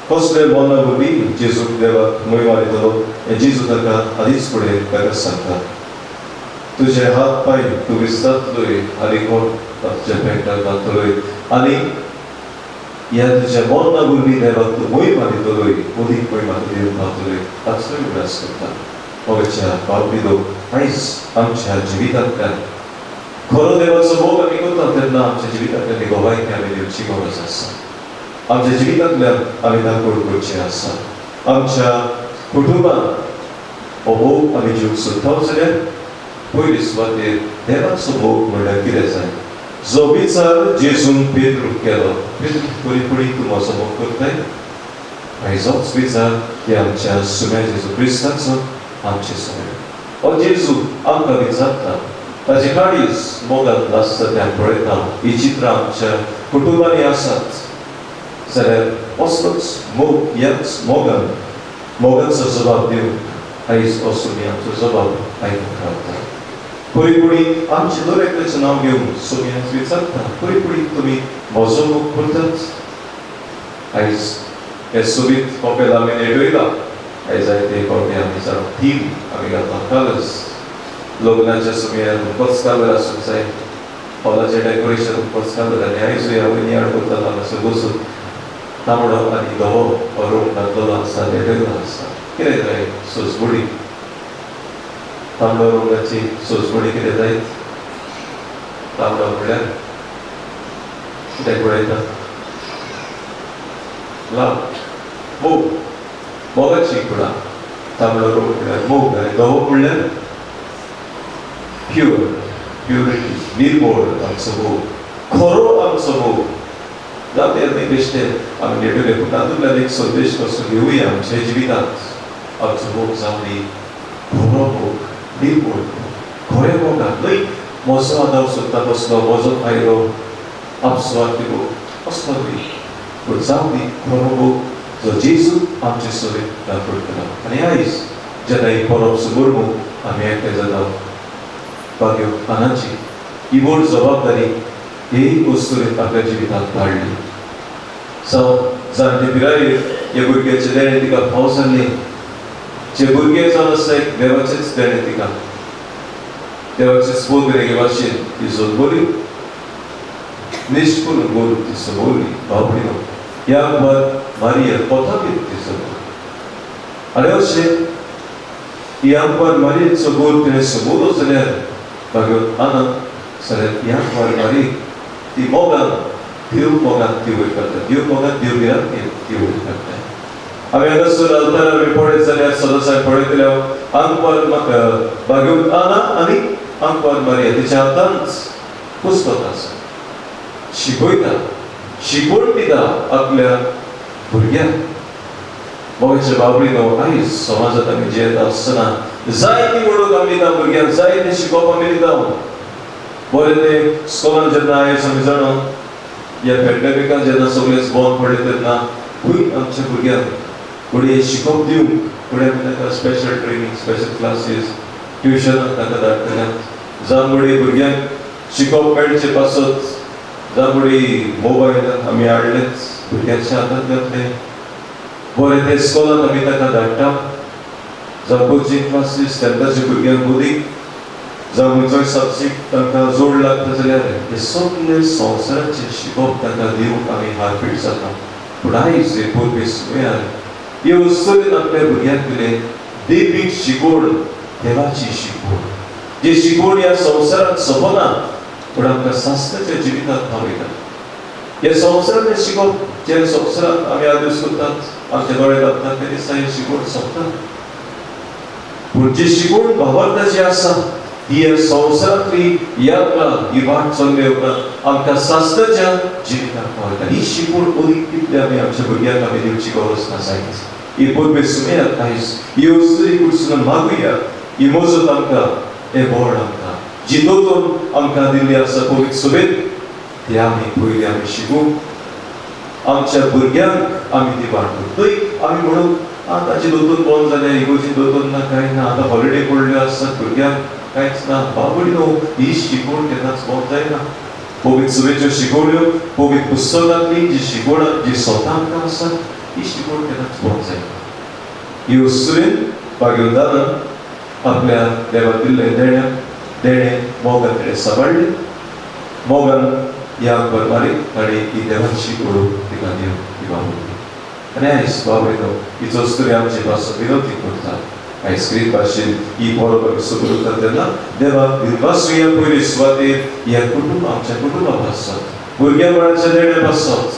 कसले मरणा वरवीं जेजूक देवाक मोय मारितलो हें जेजू ताका आदींच फुडें ताका सांगता. तुजे हात पांय तूं विसरतलोय आनी कोण तुज्या पेंटाक घालतलोय आनी ह्या तुज्या मरणा वरवीं देवाक तूं मोय मारितलोय, अदीक मोय म्हाका दिवंक पावतलोय. ताचोय उगडास करता. मोगाच्या बाबीलो आयज आमच्या जिवितांतल्यान खरो देवाचो मोग आमी करता तेन्ना आमच्या जिवितांतल्यान ही गवायकी आमी दिवची गरज आसा. आमच्या जिवितांतल्यान आमी दाखोवण करचें आसा. आमच्या कुटुंबान हो मोग आमी जिवंक सोदता जाल्यार पयले सुवातेर देवाचो मोग म्हणल्यार कितें जाय. जो विचार जेजून पेद्रूक केलो, पेद्रू परी परी तूं म्हजो मोग करताय, आनी जोच विचार हे आमच्या सुम्या जेजू क्रिस्ताचो आमचे सगळे. हो जेजू आमकां विचारता, ताचे काळीज मोगान आसता तें आमी पळयता. ही चित्रां आमच्या कुटुंबांनी आसात जाल्यार असलोच मोग, ह्याच मोगान मोगाचो जबाब दिवंक आयज हो सुमी आमचो जबाब आयकूंक रावता. परी परी आमचें दर एकल्याचें नांव घेवन सोम्याक विचारता, परी परी तुमी म्हजो मोग करतात. आयज हें सोबीत कपेल आमी नेटयलां. आयज जायते फावटी आमी जाणा थीम आमी घालता, कलर्स. लग्नाच्या सुमयार तुमकोच कलर आसूंक जाय, हॉलाचें डेकोरेशन तुमकोच कलर. आनी आयजूय हांव नियाळ करतना हांगासर बसून तांबडो आनी धवो हो रंग घातलेलो आसा, नेटयलो आसा. कितें जाय सोजमणी, तांबडो रंगाची सोजमणी कितें जायत? तांबडो म्हणल्यार कित्याक पळयता? लाव, मोग, मोगाची कुळां. तांबडो रंग म्हणल्यार मोग आनी धवो म्हणल्यार प्युअर, प्युरिटी, निर्मोळ आमचो मोग, खरो आमचो मोग. जावं ते न्हय बेश्टे आमी नेटले, पूण तातूंतल्यान एक संदेश कसो घेवया आमच्या जिवितांत. आमचो मोग जावं दी खरो मोग, निर्मोळ, खऱ्या मोगान न्हय म्हजो आदार सोदता कसलो, म्हजो फायदो, आपसुवार्थी मोग असलो न्हय, पूण जावं दी खरो मोग जो जेजू आमचे सवें दाखयतलो. आनी आयज जेन्ना ही परब सुबुर्मू आमी एकठांय जाता बाग्यो आनाची ही व्हड जबाबदारी ही वस्तुरेन आपल्या जिवितांत पाडली. जावं जाणटे पिरायेर ह्या भुरग्याचें देणें तिका फाव जाल्लें, जे भुरगें जावन आसा एक देवाचेंच देणें तिका, देवाचे स्पोत एके भाशेन ती जगवली, निश्ट करून गोर ती समवली. बाबडीनो ह्या अकबर मारिया कोथाबीर ती जगवली. आनी अशें ही अकबर मारियेचो गोर तिणें समवलो जाल्यार बागेवन आनंद जाल्यार ह्या अकबर मारी ती मोगान, देव मोगान ती वयर काडटा, देव मोगान देव भिरांतेन ती वयर काडटा. आमी हांगासर आल्तारार आमी पळयत जाल्यार सदांच हांवें पळयतलें आंकवार बागेवन आना आनी आंकवार मारिया तिच्या हातांत पुस्तक आसा, शिकयता, शिकवण दिता आपल्या भुरग्यांक. मोगाच्या बाबडीनो आयज समाजांत आमी जियेता आसतना जायती वळख आमी दिता भुरग्यांक, जायतें शिकोवप आमी दिता. बरें तें स्कॉलान जेन्ना आयज आमी जाणा ह्या पॅन्डेमिकान जेन्ना सगळेंच बंद पडलें तेन्ना खंय आमच्या भुरग्यांक फुडें शिकोवप दिवंक फुडें आमी तांकां स्पेशल ट्रेनींग, स्पेशल क्लासीस, ट्युशनाक तांकां धाडटले. जावन घडये भुरग्यांक शिकोवप मेळचें पासत जावन घडये मोबायल आमी हाडलेच भुरग्यांच्या हातांत घातले. बरें ते स्कॉलांत आमी ताका धाडटा, जावं कोचिंग क्लासीस तेन्नाच्या भुरग्यांक बुदीक, जावं खंयचोय सब्जेक्ट तांकां जोड लागता जाल्यार हे सगळे संवसाराचें शिकोवप तांकां दिवंक आमी हारपीट जाता. पूण आयज हे पोरबे सुमयार हे अस्तुरेन आपल्या भुरग्यांक दिलें दैवीक शिकवण, देवाची शिकवण, जी शिकवण ह्या संवसारांत सोंपना पूण आमकां शास्त्राच्या जिवितांत पावयता. ह्या संवसारांतलें शिकोवप जे संवसारांत आमी आदर्श करतात, आमचे दोळे लागतात ते दिसा ही शिकवण सोंपता. पूण जी शिकवण भावार्थाची आसा ती ह्या संवसारांतली यात्रा, ही वाट चल्ले उपरांत आमकां शास्त्राच्या जिवितांत पावयता. ही शिकवण अदीक तितली आमी आमच्या भुरग्यांक आमी दिवची गरज ना जायत. ही पोरबे सुमयात आयज ही अस्तुरी कडसून मागुया, ही मजत आमकां, हे बळ आमकां जी दोतोन आमकां दिल्ली आसा पवित्र सभेंत, ती आमी पयलीं आमी शिकूं, आमच्या भुरग्यांक आमी ती वांटू. थंय आमी म्हणून ताची दोतोन बंद जाल्या, इगोर्जी दोतोन ना कांय ना, आतां हॉलिडे पडल्यो आसतात भुरग्यांक कांयच ना. बाबडी न्हू, ही शिकवण केन्नाच बंद जायना. पवित्र सभेच्यो शिकवण्यो, पवित्र पुस्तकांतली जी शिकवण जी स्वता आमकां आसा ही शिकवण केन्नाच बंद जायना. ही अस्तुरेन भाग्यवंतान आपल्या देवाक दिल्लें देणें मोगान तिणें सांबाळ्ळें. मोगान ह्या बरमारीक ताणें ही देवाची ओळख तिका दिवन ती वावुरली. आनी आयज बाबडीनो ही अस्तुरी आमचे पासून विनवती करता. आयज क्रीत भाशेन ही परब आमी सुरू करता तेन्ना देवाक दिनवासुया पयले सुवातेर ह्या कुटुंब, आमच्या कुटुंबा पासत, भुरग्या बाळाच्या देण्या पासत,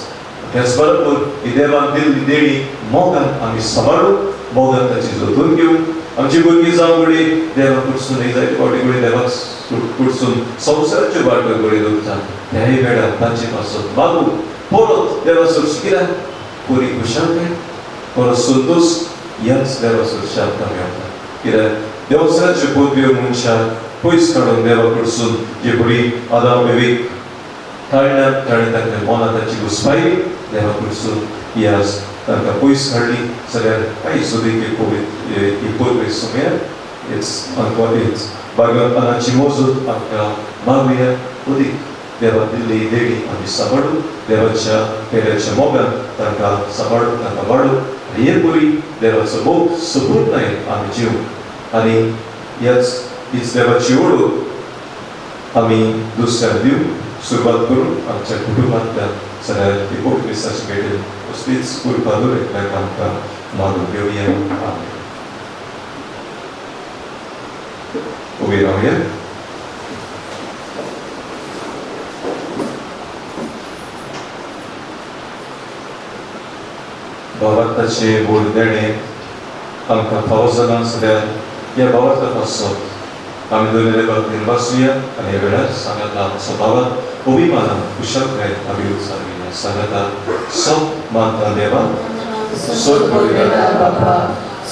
त्याच बरोबर ही देवाक दिल्ली देणी मोगान आमी सांबाळून, मोगान ताची जतून घेवन आमची भुरगीं जावं घडये देवाक कडसून एक जायते फावटी घडये देवाक कडसून संवसाराच्यो वाटो घडये दवरता, त्याय वेळार तांचे पासत मागूं परत देवा सरशी कित्याक बरी खुशालकाय, परत संतोश ह्याच देवा सरशी आमकां मेळटा. कित्याक देवसराच्यो पदव्यो मनशाक पयस काडून देवा कडसून जे बरी आदाम विवेक ताळण्यात ताणें तांकां मनां तांची घुसपायली, देवा कडसून ही आज तांकां पयस काडली जाल्यार आयज सुद्दां ही पोरबे सुमयार हेच आमकां हेच भाग्यवंताची मजत आमकां मागुया. अदीक देवा दिल्ली देणी आमी सांबाळून देवाच्या पेल्याच्या मोगान तांकां सांबाळून तांकां वाडून आनी हे बरी देवाचो मोग सपूर्णायेन आमी जिवूं आनी ह्याच हीच देवाची ओळख आमी दुसऱ्यांक दिवं सुरवात करून आमच्या कुटुंबांतल्यान जाल्यार ती पवित्र भेटेन असलीच कृपा दर आमकां मागून घेवया. आमेन. उबी रावया. भावार्थाचे बोल देणे आमकां फावो जालां जाल्यार ह्या भावार्था पासत आमी दोन देवाक दिनवासुया आनी ह्या वेळार सांगाता स्वभावात अभिमानान कुशलकायेन आमी उच्चारुया. सांगाता सब मानता देवा स्वर्ग बापा,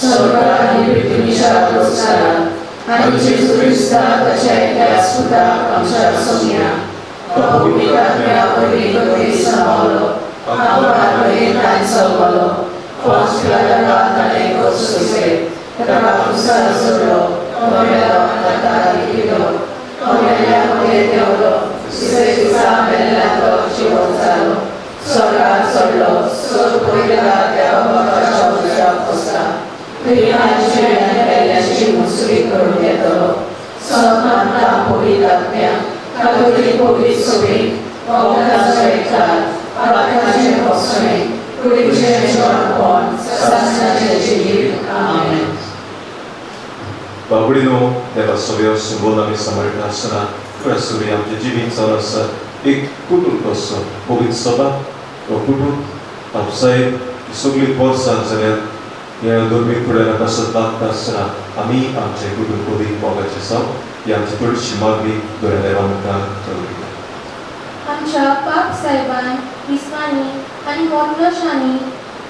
स्वर्ग आनी पृथ्वीच्या रोजगारा आनी जेजू क्रिस्ता ताच्या एकल्याच पुताक आमच्या सोमया तो पवित्र आत्म्या वरवीं गतीक सामावलो, आमकां ताण चलवलो, पोंस पिलाताक ताणें कोसोयले, ताका क्रुसार चडलो, तो मेलो ताका लिपिलो, तो मेल्ल्या मदें देंवलो, तिसरे दिसा मेल्ल्यांतलो जिवंत जालो, स्वर्गार चडलो, स्वर्ग पवित्र आत्म्या बापाच्या उजव्याक बसला, थंय जिव्या मेल्ल्यांची मुसरी करून येतलो. सत मानता पवित्र आत्म्या, कातोलीक पवित्र सभेक, मोगाचो एकचार, पातकाचें भोगसणें, कुडीचें जिवणपण, सासणाचें जिवीत. आमेन. बाबडीनो देवा सगळ्यो सुबोध आमी सांबाळटा आसतना तुळा सुरी आमचें जिवीत जावन आसा एक कुटुंब कसो पवित्र सभा तो कुटुंब बापसाहेब सगळीं वर्सां जाल्यार ह्या धर्मीक फुडारा पासत मागता आसतना आमी आमचें कुटुंब अदीक मोगाचें जावं ही आमची चडशी मागणी दोऱ्या देवा मुखार दवरिया. आमच्या पाप साहेबान क्रिस्तांनी आनी मोटलोशांनी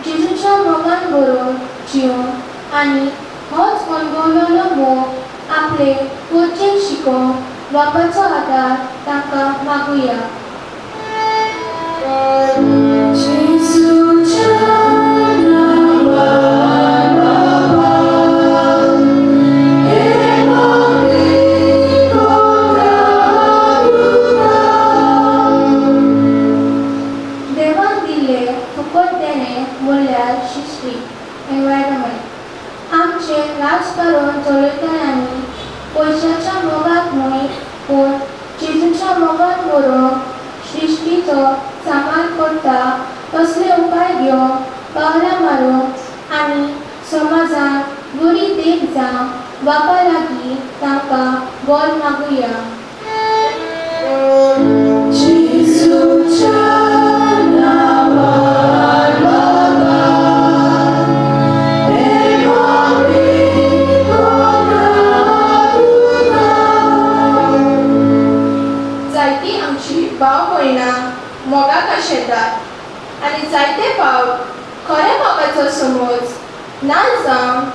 जेजूच्या मोगान बरोवन जिवन आनी होच अणभवलेलो मोग आपले पोरचेक शिकोवंक बापाचो आदार तांकां मागुया. देवान दिल्ले फुकट देणें म्हणल्यार शिश्टी. मुखार घेवन पावलां मारूंक आनी समाजाक बरी देख जावंक बापा लागीं तांकां बोल मागुया. जायती आमची भाव भयणां मोगाक आशेतात आनी जायते फावट खऱ्या मोगाचो समज ना जावन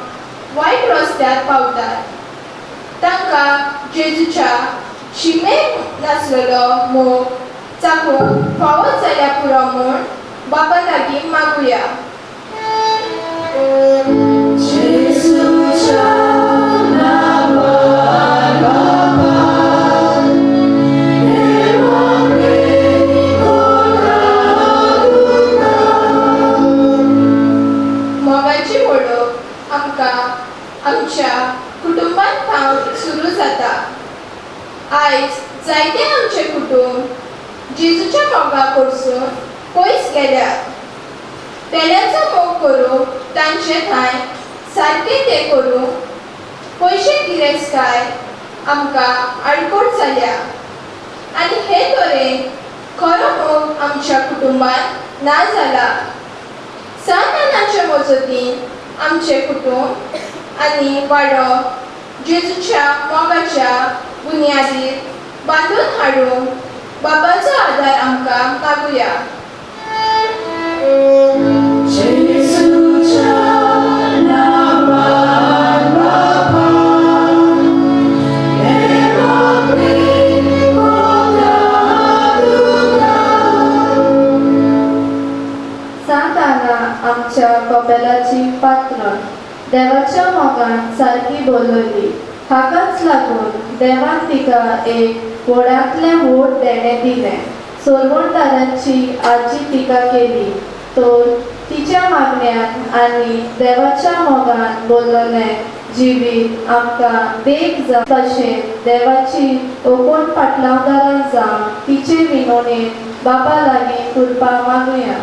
वायट रस्त्यार पावतात. तांकां जेजूच्या शिमेक नासलेलो मोग चाकूंक फावो जाल्यार पुरो म्हूण बापा लागीं मागुया. मोगाची वळख आमकां आमच्या कुटुंबांत थावन सुरू जाता. आयज जायते आमचे कुटुंब जेजूच्या मोगा कडसून पयस गेल्यात. पेल्याचो मोग करूंक तांचे ठांय सारकें तें करूंक पयशे गिरेस्तकाय आमकां आडकोट जाल्या आनी हे तरेन खरो मोग आमच्या कुटुंबांत ना जाला. सांतानाच्या मजतीन आमचें कुटुंब आनी वाडो जेजूच्या मोगाच्या बुन्यादीर बांदून हाडूंक बाबाचो आदार आमकां मागुया. सांताना आमच्या कपेलाची पात्र देवाच्या मोगान सारकी बोलली. हाकाच लागून देवान तिका एक व्हडांतलें व्हड देणें दिलें. सोलवणदारांची आजी तिका केली तर तिच्या मागण्यान आनी देवाच्या मोगान बोललें जिवीत आमकां देख भशेन देवाची ओकोण पाटलावदारां जावन तिचे विनोणेन बापा लागीं कृपा मागुया.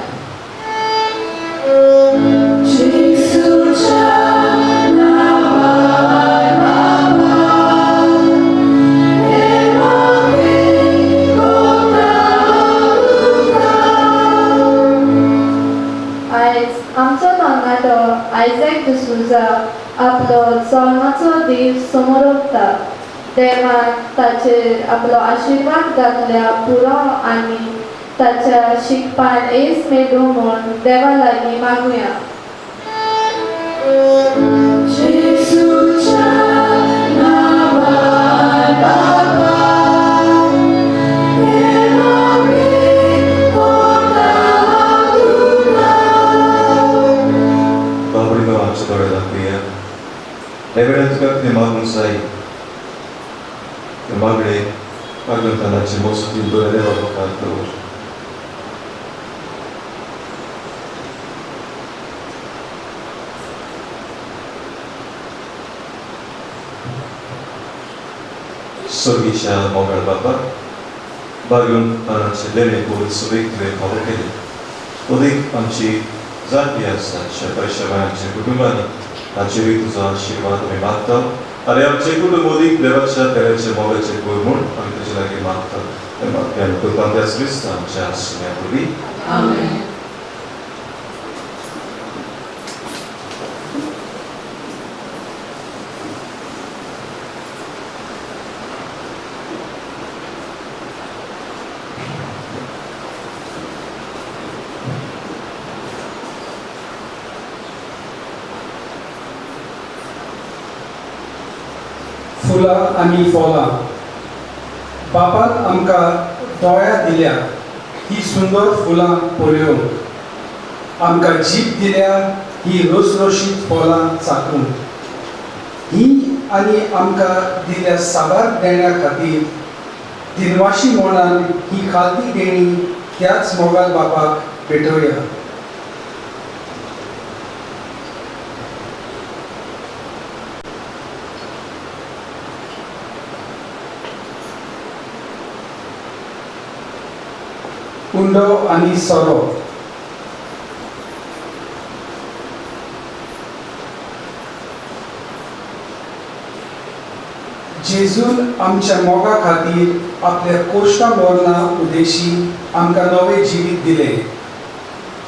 आयज आमचो तरणाटो आयजॅक डिसूजा आपलो जल्माचो दीस समोरता. देवान ताचेर आपलो आशिर्वाद घातल्या पुरो आनी ताच्या शिकपान येस मेळूं म्हूण देवा लागीं मागुया. ह्या वेळार तुका कितें मागूंक जाय तें मागणें मागणतानाची मजती बऱ्या देवा मुखार दवर. सर्गीच्या मोगाळ बापा, बागून तानाचे लेणे करून सुवेक तुवें फावो केले. अदीक आमची जाती आसा शेपाय आमच्या कुटुंबांनी ताचेरूय तुजो आशिर्वाद आमी मागता आनी आमचें कुटुंब अदीक देवाच्या तेराच्या मोगाचें गोर म्हूण आमी तुजे लागीं मागता. तें मागपी आमी करता त्याच क्रिस्ता आमच्या आसण्या वरवीं. आमेन. फुलां आनी फळां बापान आमकां दोळ्या दिल्या ही सुंदर फुलां पळोवंक, आमकां जीब दिल्या ही रोसरोशीत फळां चाखूंक, ही आनी आमकां दिल्या साबार देण्या खातीर दिनवाशी मनान ही खालती देणी त्याच मोगाल बापाक भेटोवया. उंडो आनी सोरो. जेजून आमच्या मोगा खातीर आपल्या कोश्टा मरणा उद्देशी आमकां नवें जिवीत दिलें.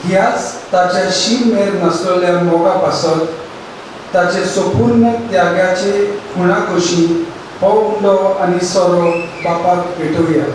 ह्याच ताच्या शीम मेर नासलेल्या मोगा पासत ताचे संपूर्ण त्यागाचे खुणा कशी हो उंडो आनी सोरो बापाक भेटोवया.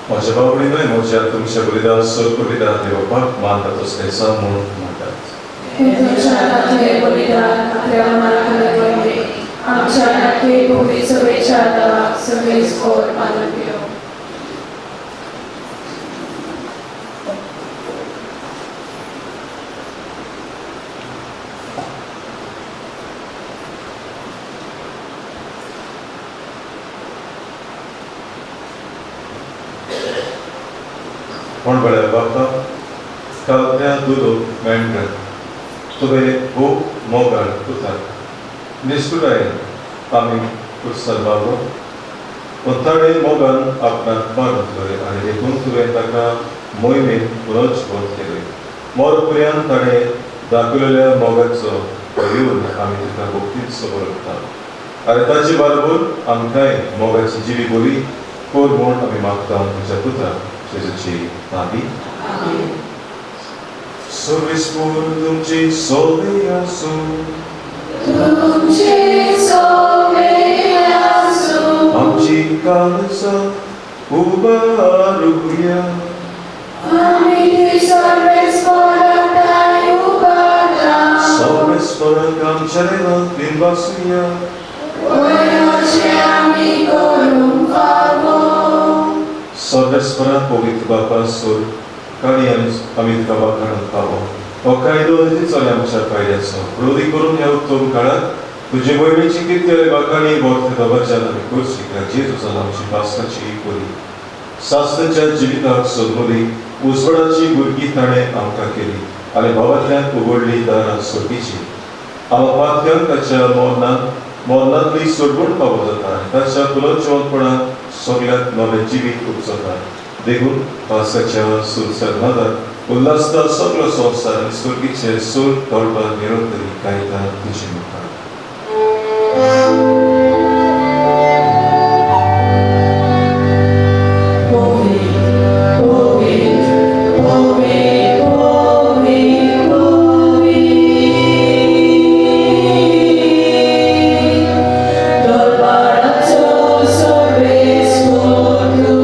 म्हज्या बावडी न्हय म्हज्या तुमच्या बलिदान सोद बलिदान देवपाक मानता तसलें सा म्हूण म्हणटात. कोण वेळार बापा काल त्या दुदोक मेळटा तुवें खूब मोगाळ पुताक निश्ठुरायेन आमी कुर्सार बाबो पूण ताणें मोगान आपणाक मारून आनी देखून तुवें ताका मोहिमेन पुनर्जिवंत केलें. मोरपुऱ्यान ताणें दाखयलेल्या मोगाचो येवन आमी तुका भक्तीत समर्पता आनी ताचे बरोबर आमकांय मोगाची जिवी बोली कोर म्हूण आमी मागता तुज्या पुता जेजूची नावी. सर्वेस्पर तुमची सोवे आसूं. तुमची सोवे आसूं. आमची काळजां उबारुया. आमी सर्वेस्पराक ठांय उबारला. सर्वेस्पराक आमच्या देवाक दिनवासुया. वयर आमी करूंक फावो. सर्वेस्परा पवित्र बापा सोर काणी आमी तुका वाखाणूंक पावो. हो कायदो तिचो आमच्या फायद्याचो क्रोधी करून ह्या उत्तम काळांत तुजे मोहिमेची किर्ते वाखाणी बोर्थ दबाच्यान आमी करची जेजूसान आमची पास्काची बरी सासणाच्या जिविताक सोदमली उजवाडाची भुरगीं ताणें आमकां केली आनी भावांतल्यान उगडली दारां सोडीची. आमा पातक्यांक ताच्या मरणांतली सोडवण पावो जाता आनी ताच्या पुनर्जिवंतपणान सगळ्यांत नवें जिवीत उपजता. देखून पावसाच्या सुरसरनादाक उल्हासता सगळो संवसार आनी सुर्गीचे सूर तळपा निरंतरी गायता तुजे मुखार. Dol barato sorbe sportu.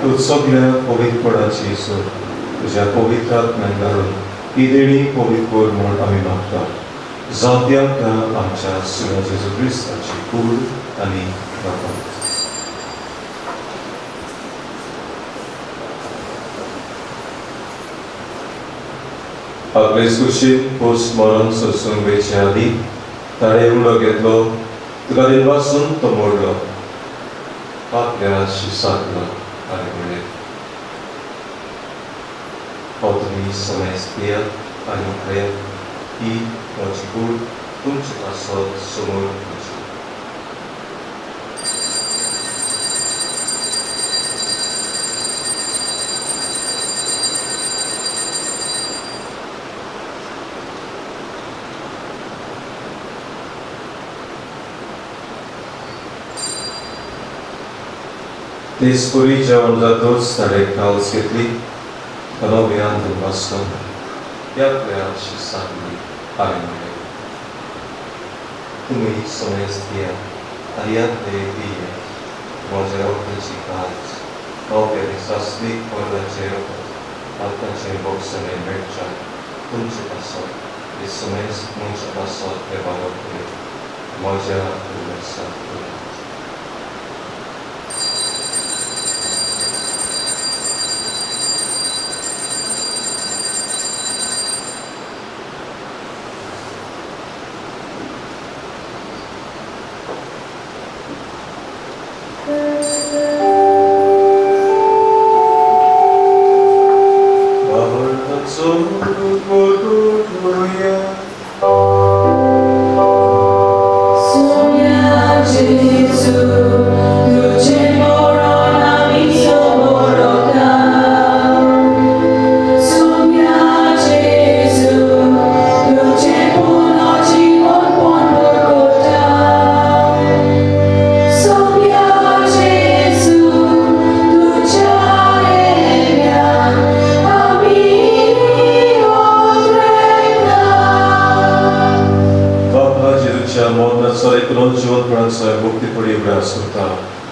तूं सगळ्या पवित्रपणाची सोड तुज्या पवित्र आत्म्यान घालून ही देणी पवित्र कर म्हूण आमी मागता. जावं ती आमकां आमच्या सुण्या जेजू क्रिस्ताची कूड आनी रगत. आपले कुशीन पोस्ट मरण सोसूंक वयचे आदीं ताणें उडो घेतलो, तुका दिनवासून तो मोडलो, आपल्या शिसातलो आनी म्हणलें, हो तुमी समेस्त पियात आनी खायात, ही म्हजी कूड तुमचे पासत समोर म्हजी. तेच परी जेवण जातच ताणें काल्स घेतली, नव्यान दिनवासलो, ह्या आपल्या शिसांतली आनी म्हणलें, तुमी समेस्त पियात आनी ह्यांतलें पियात, म्हज्या रगताची काल्स नव्या आनी सासणीक मरणाचें रगत आत्माचें भोगसणें मेळच्या तुमचे पासत हे समेस्त मनशा पासत हें वागप करीत म्हज्या उगडासाक करात.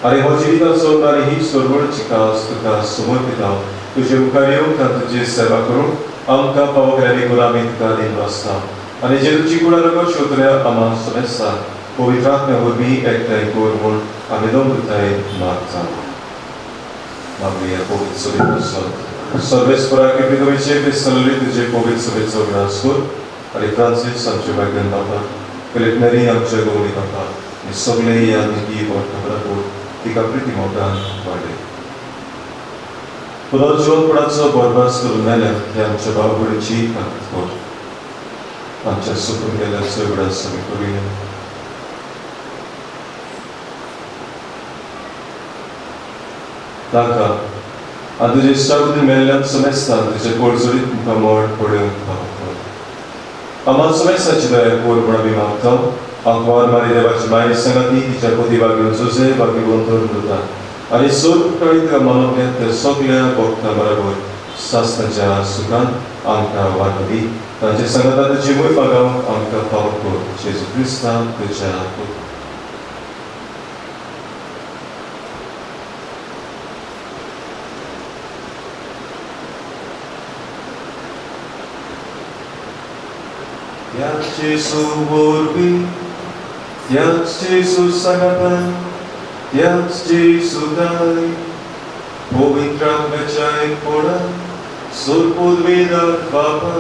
आनी हो जिविताचो आनी ही सोरवणची कास तुका समर्पिता, तुजे मुखार येवंक आनी तुजी सेवा करूंक आमकां फावो केल्ल्या देखून आमी तुका दिनवासता. आनी जेजूची कुडा रगत शोधल्या आमा समेस्ता पवित्र आत्म्या वरवीं एकठांय कर म्हूण आमी नम्रतायेन मागता. मागुया पवित्र सभेक पासत सर्वेस्परा कृपेचे बेसलली तुजे पवित्र सभेचो उगडास कर आनी फ्रांसीस आमचे भाग्यान बापा, फिलीप नेरी आमच्या गोवणी बापा, आनी सगळे ह्या निकी बराबर तिका प्रिती मोगान वाडय. पुनर्जिवनपणाचो बरबास करून मेल्या हे आमच्या भाव-भयणीची ताकद कर. आमच्या सुकून गेल्ल्याचो उगडास आमी करुया. तांकां आनी तुजे इश्टागतीन मेल्ल्यान समेस्तान तुजे पोटजोडीत मुखामळ पळोवंक फावो कर. आम्हा समेस्ताची दया कर म्हूण आमी मागता. आंकवार मारी देवाची माय सांगाती तिच्या पती बागेवन जुजे बागेवन मृता आनी सोर तुका मानवल्या त्या सगल्या भक्तां बराबर सासणाच्या सुखान आमकां वाटो दी. तांचे सांगाता तुजी मोय मागावंक आमकां फावो कर. जेजू क्रिस्ता तुज्या पुता. त्याच जेजू वरवीं, त्याच जेजू सांगाता, त्याच जेजू दाय, पवित्र आत्म्याच्या एकपणान सोरपुदवेदाक बापा,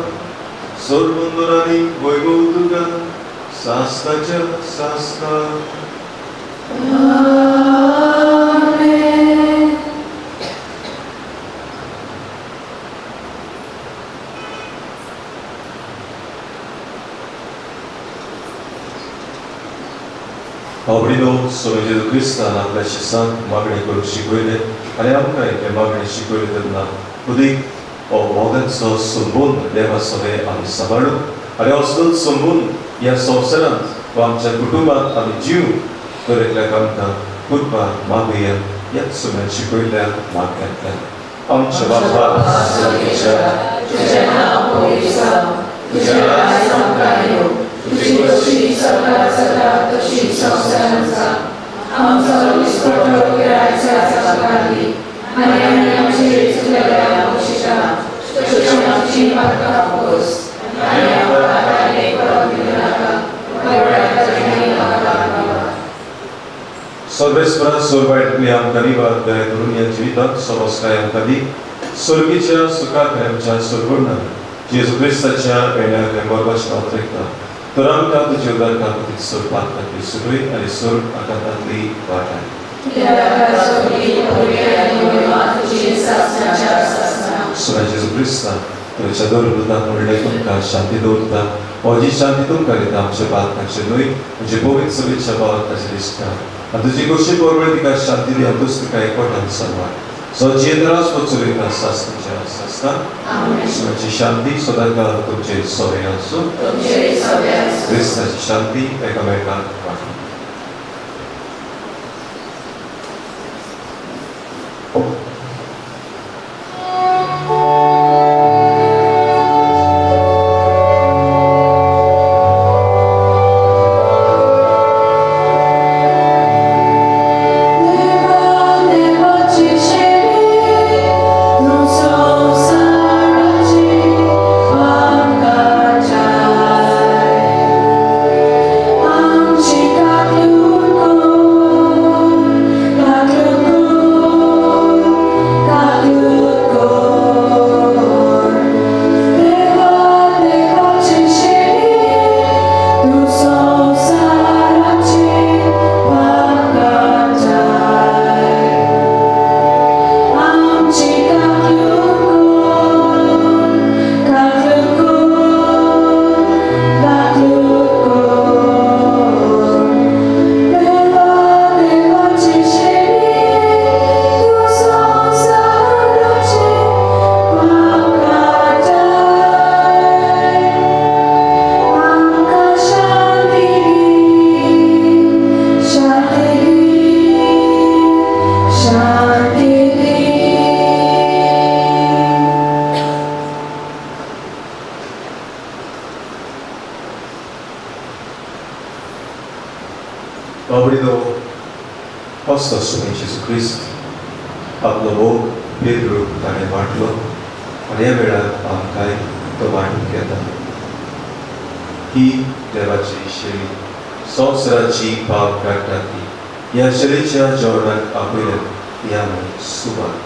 सोरबंदरांनी वैभव तुका सासणाच्या सासणा. आवडीनो स्वामी जेजू क्रिस्तान आपल्या शिसांक मागणें करूंक शिकयलें आनी आमकां हें मागणें शिकयलें तेन्ना उदीक हो मोगाचो संबंद देवा सवें आमी सांबाळूं आनी असलोच संबंद ह्या संवसारांत वा आमच्या कुटुंबांत आमी जीव तर एकल्याक आमकां कृपा मागुया ह्याच सुम्यान शिकयल्ल्या मागण्यांतल्यान. आमच्या बापा तुझें राज्य आमकां येवं, तुजी खोशी स्वर्गात जाता तशी संवसारांत जावं. आमचो दिसपट्टो गिरायचा साकारली आनी आमी आमचे चुकलेल्या बक्षिसा शोशणाची आमकां पोस आनी आमकां ताणें परत दिवं नाका सर्वेस्परा सोरवायटली आमकां निवार दया करून ह्या जिवितांत समस्काय आमकां दी स्वर्गीच्या सुखाक आमच्या सोरगुणान जेजू क्रिस्ताच्या वेण्याक मोरबाच्या नांवान रेखता तर आमकां तुजे उदारका खातीर सोरपांतली सुरय आनी सोर आकांतांतली वाट आहे. सोना जेजू क्रिस्ता तुमच्या दौर म्हणलें तुमकां शांती दवरता म्हजी शांती तुमकां दिता आमच्या बातकाचे न्हय म्हणजे पवित्र सभेच्या बातकाचे दिसता आनी तुजी गोश्टी परवळ तिका शांती दी आनी तूच तिका एकवटान सांबाळ सो जियेतरास वचून सासनाच्या सासना तुमची शांती सदांकाळ तुमचे सवे आसूं क्रिस्ताची शांती एकामेकांक वांटूं. आपलो मोग पेद्रू ताणें वांटलो आनी ह्या वेळार आमकांय तो वांटूंक येता. ही देवाची शेळी संवसाराची पाप काडटा ती ह्या शेळीच्या जेवणाक आपयल्या ती आमी सुवात.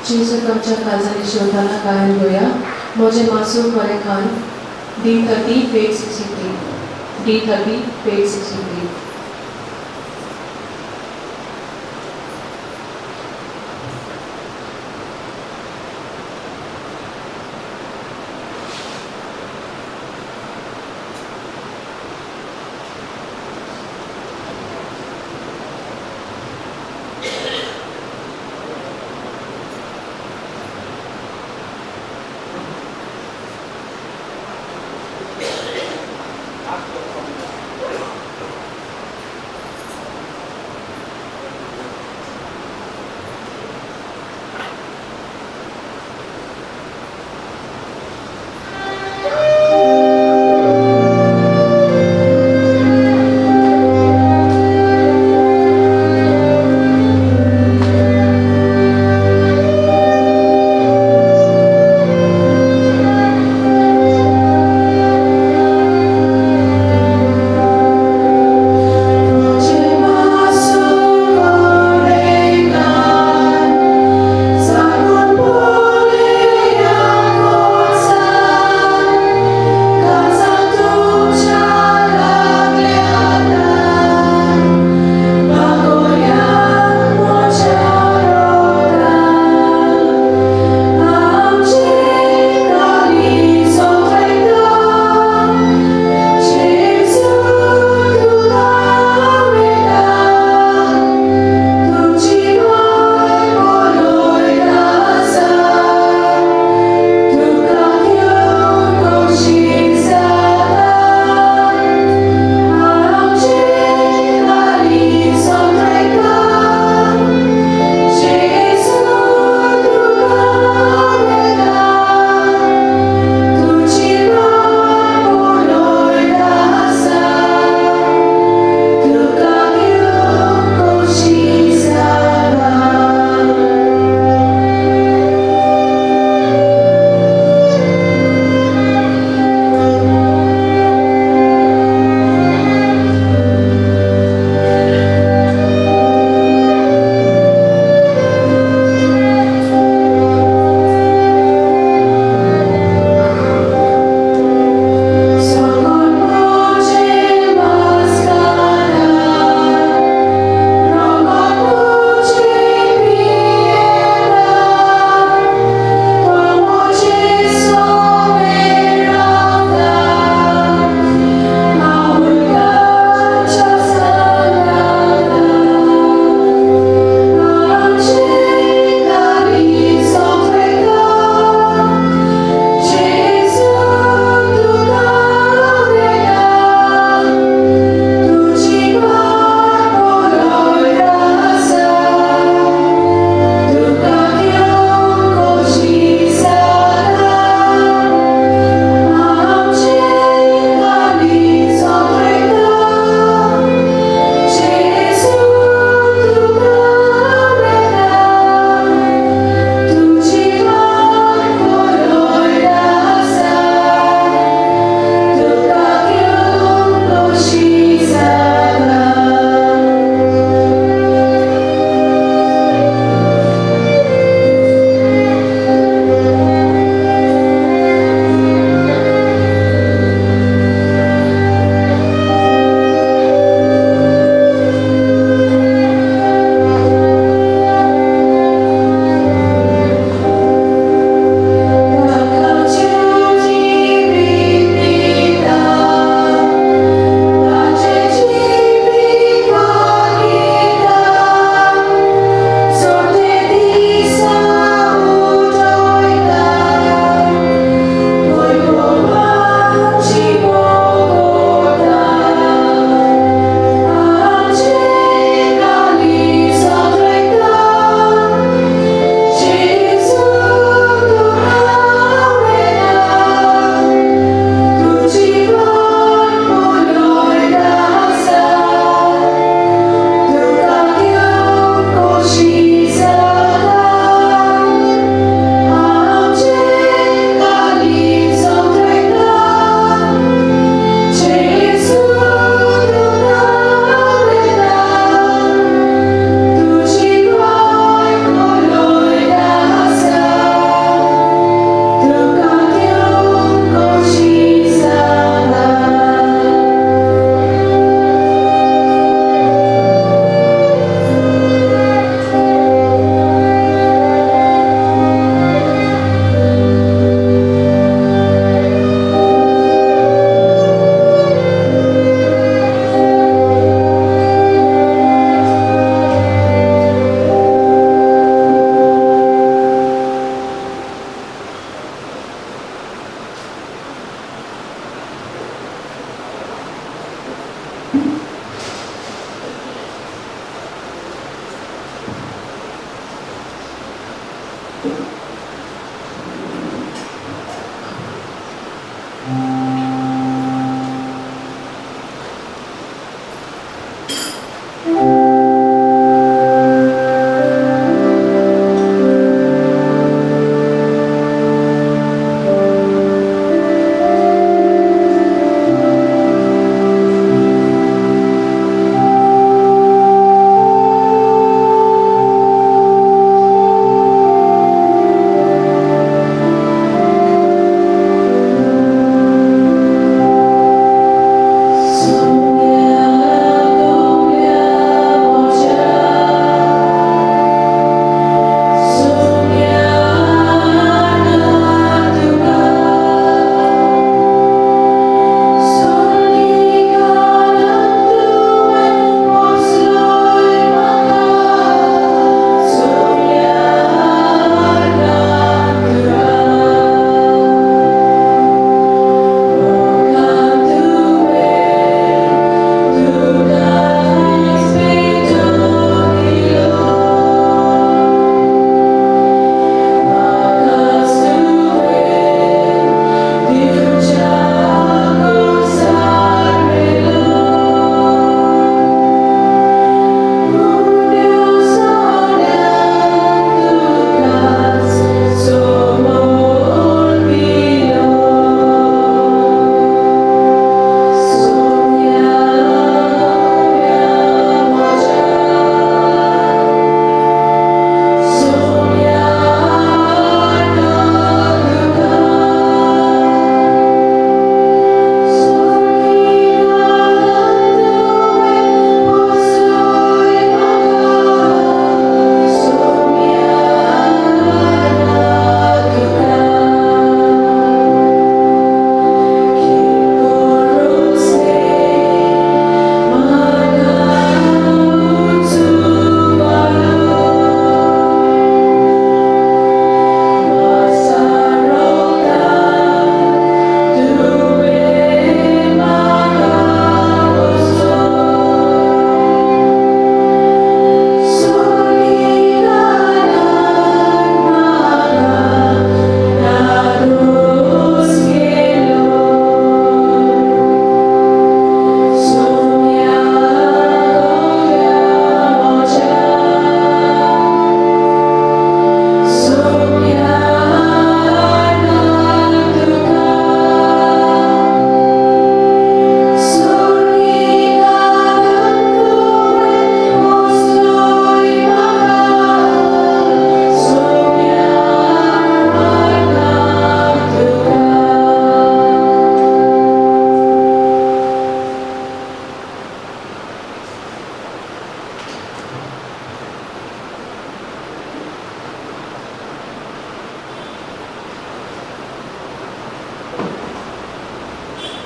जेजूक आमच्या काळजांनी शिवताना गायन घेवया म्हजें मासूम बरें Khan D30 page 63 D30 page 63.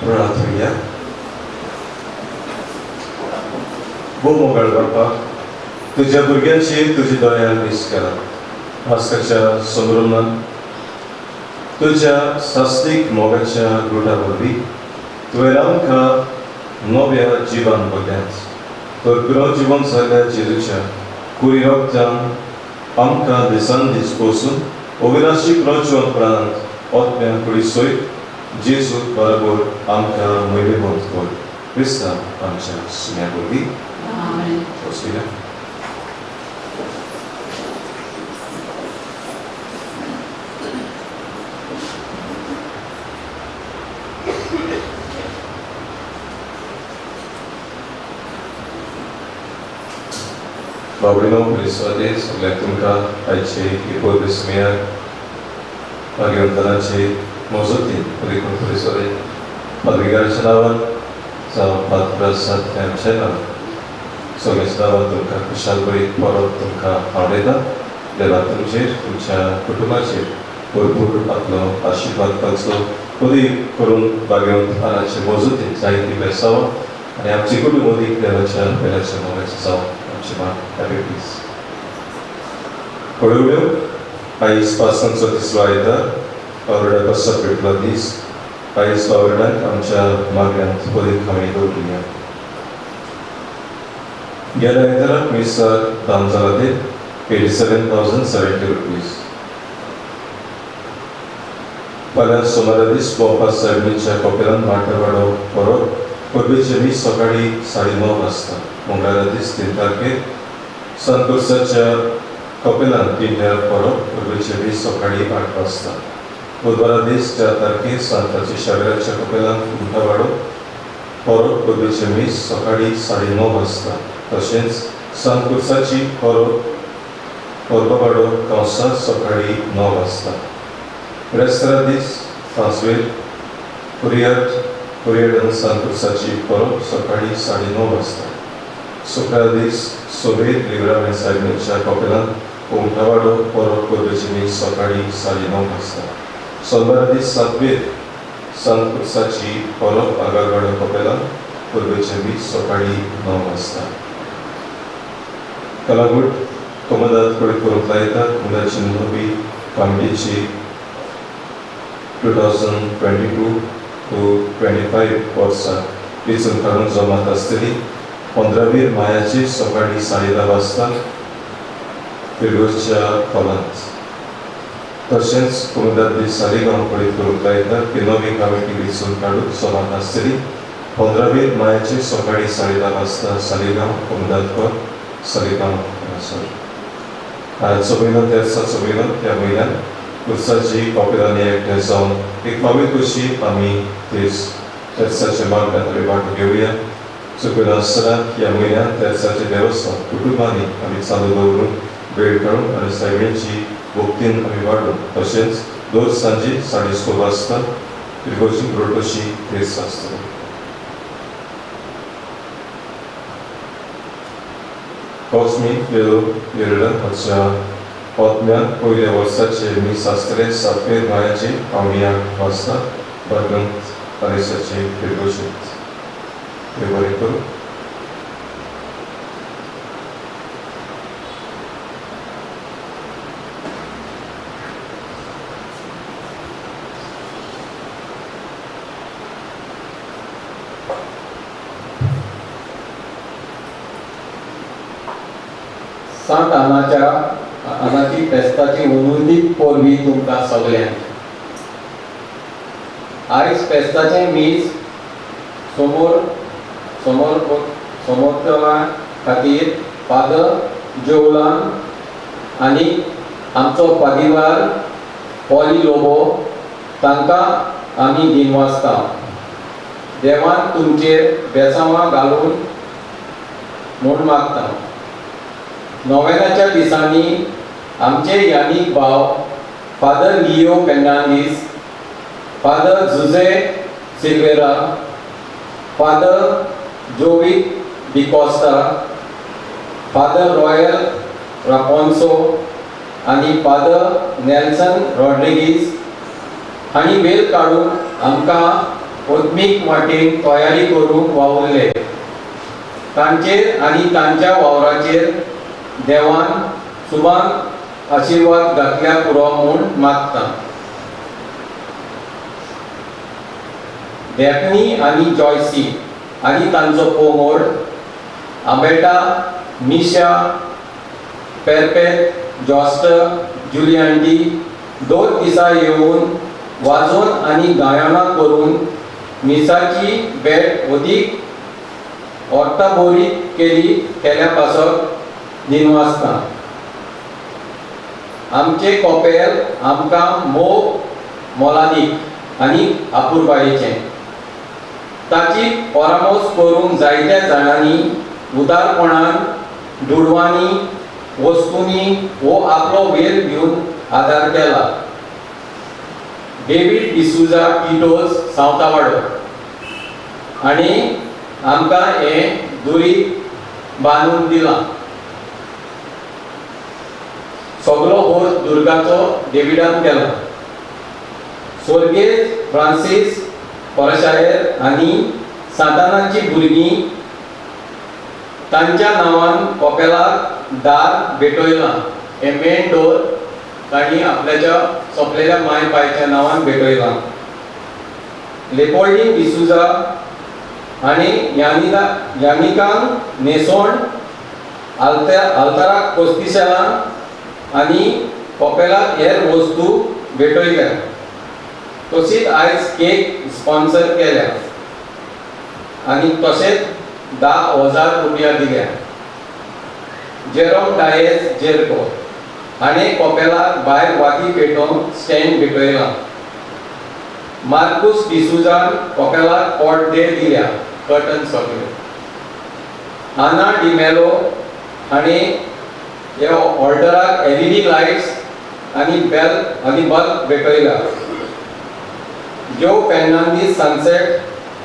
प्रार्थुया भोव मोगाळ बापा, तुज्या भुरग्यांचेर तुजी दया दिसका आजकालच्या संभ्रमान तुज्या सास्तीक मोगाच्या गुटा वरवीं तुवें आमकां नव्या जिवन भरल्यात तर पुरो जिवन जाल्ल्या जेजूच्या कुरी रक्तान आमकां दिसान दीस पोसून अविनाशी पुरो उपरांत आत्म्या कुडी सयत जेजू बरोबर आमकां म्हयनेबंद कर क्रिस्तांव आमच्या सुम्या वरवीं. वचुया. बाबडीनो पुलिसवाले सगळ्यांक तुमकां आयचे इपोर सुम्याक भाग्यवंतनाचे मजतीन देखून पुलिसवाले पाद्रिगाराच्या नांवान जावं पात्र आमच्या नांवान सगळ्यांच्या नांवान तुमकां खुशाल बरी परत तुमकां आवडयता. देवा तुमचेर तुमच्या कुटुंबाचेर भरपूर आपलो आशिर्वाद करचो पदी करून भाग्यवंतपणाचे मजतीन जायती बेसावं आनी आमची कुटुंब अदीक देवाच्या पेल्याच्या मोगाचें जावं. आमची मान हॅपी पीस. हळू आयज पासांचो तिसरो आयतार पावरडा पासा पेटलो दीस. आयज पावरडाक आमच्या मागण्यांत पदीक हांवें दवरिल्ली. गेल्या आयताराक मिसाक दान जाला ते 87,070 रुपीज. फाल्यां सोमारा दीस भोंवपा सायबीच्या कपेलान माटवाडो परब परबेचे मीस सकाळी 9:30 वाजता. मंगळारा दीस 3 तारखेर संतोषाच्या कपेलान तिंड्यार परब परबेचे मीस सकाळी 8 वाजता. बुधवारा दीस 4 तारखेर सांताची शावेराच्या कपेलान कुमठावाडो परब परबेचे मीस सकाळी 9:30 वाजता. तशेंच सांतकुर्साची परब परबावाडो कंसा सकाळी 9 वाजता. बिरेस्तारा दीस 5वेर कुरियर्डन सांतकुर्साची परब सकाळी 9:30 वाजता. शुक्रार दीस सोबेर लिब्रामेंट सायबीच्या कपेलान कुमठावाडो परब परबेची मीस सकाळी 9:30 वाजता. सोमवारा दीस 7वेर सांतकुर्साची परब आगारवाडो कपेलान परबेचे मीस सकाळी 9 वाजता. कलागूट कोमदात कोळी करूंक लायता कुमदाची नवी कामगीची 2022 to 25 वर्सां वेंचून काडून जमात आसतली. 15वीर मायाची सकाळी 10:30 वाजता फिरगोजच्या हॉलांत. तशेंच कोमुनिदाद दी सालिगांव पळयत करूंक लायता की नवी कमिटी वेंचून काडून जमात आसतली. 15वीर मायाची सकाळी 10:30 वाजता सालिगांव कोमुनिदाद कर सालिगांव हांगासर. आयचो म्हयनो तेरसाचो म्हयनो. त्या म्हयन्यान कुर्साची कॉपेलांनी एकठांय जावन एक नवी कशी आमी तेरसाच्या मागण्यांत आमी वांटो घेवया. चुकयला आसतना ह्या म्हयन्यांत तेरसाचें देवस्थान कुटुंबांनी आमी चालू दवरून वेळ काडून आनी सायबिणीची भक्तीन आमी वाडून. तशेंच दर सांजे 6:30 वाजता फिरगोजी रोटोशी तेर्स आसतलो. कॉस्मी पेलो येरडन हाच्या पोतम्यान पयल्या वर्साचे मीस आसतलें 7वेर मायाचे 7:45 वाजता बागंत पारिसाचे फिरगोजींत. देव बरें करूं. सांत आनाच्या आनाची फेस्ताची उनुंदीक परबी तुमकां सगल्यांक. आयज फेस्ताचें मीस समोर समोर समोरतला खातीर फादर जेवलान आनी आमचो पादिवार पॉली लोबो तांकां आमी दिनवासता. देवान तुमचेर बेसांवां घालून म्हूण मागता. नोवेनाच्या दिसांनी आमचे यानीक भाव father Leo Fernandes, father Jose Silveira, father Jovit D'Costa, father Royal Raponso आनी फादर नेल्सन रॉड्रिगीज हांणी वेळ काडून आमकां आत्मीक वाटेन तयारी करूंक वावुरले. तांचेर आनी तांच्या वावराचेर देवान सुबान आशिर्वाद घातल्या पुरो म्हूण मागता. डॅफनी आनी जॉयसी आनी तांचो पंगड आबेटा, मिशा, पेरपेत, जॉस्टर, जुलियांटी 2 दिसा येवन वाजोवन आनी गायनां करून मिसाची भेट अदीक अर्थाभरीत केली केल्या पासत दिनवासता. आमचें कॉपेल आमकां मोग मोलादीक आनी अपुरबायेचें. ताची परामोस करूंक जायत्या जाणांनी उदारपणान दुडवांनी वस्तूंनी हो आपलो वेळ दिवन आदार केला. डेवीड डिसुजा टिटोस सावतावाडो आनी आमकां हें दुरीग बांदून दिलां. सगलो हो दुर्गाचो डेविडान केला. स्वर्गेस्त फ्रांसीस परशायर आनी सांतानाची भुरगीं तांच्या नांवान कॉपेलाक दार भेटयलां. हें मेन डोर तांणी आपल्याच्या सोंपलेल्या माय पायच्या नांवान भेटयलां. लेपोल्डीन डिसुजा आनी यानिकांक न्हेसवण आल्ताराक कोस्तिशेलां आनी कॉपेलाक हेर वस्तू भेटयल्या. तशीच आयज केक स्पॉन्सर केल्या आनी तशेंच 10,000 रुपया दिल्या. जेरोम डायस जेरको हाणें कोपेलाक भायर वाती पेटोवन स्टँड भेटयलां. मार्कूस डिसूजान कोपेलाक पडदे दिल्या, कर्टन सगळे. आना डिमेलो हाणें ह्या ऑर्डराक LED lights आनी बेल आनी बल्ब भेटयला. जो फेर्नांदीस सनसेट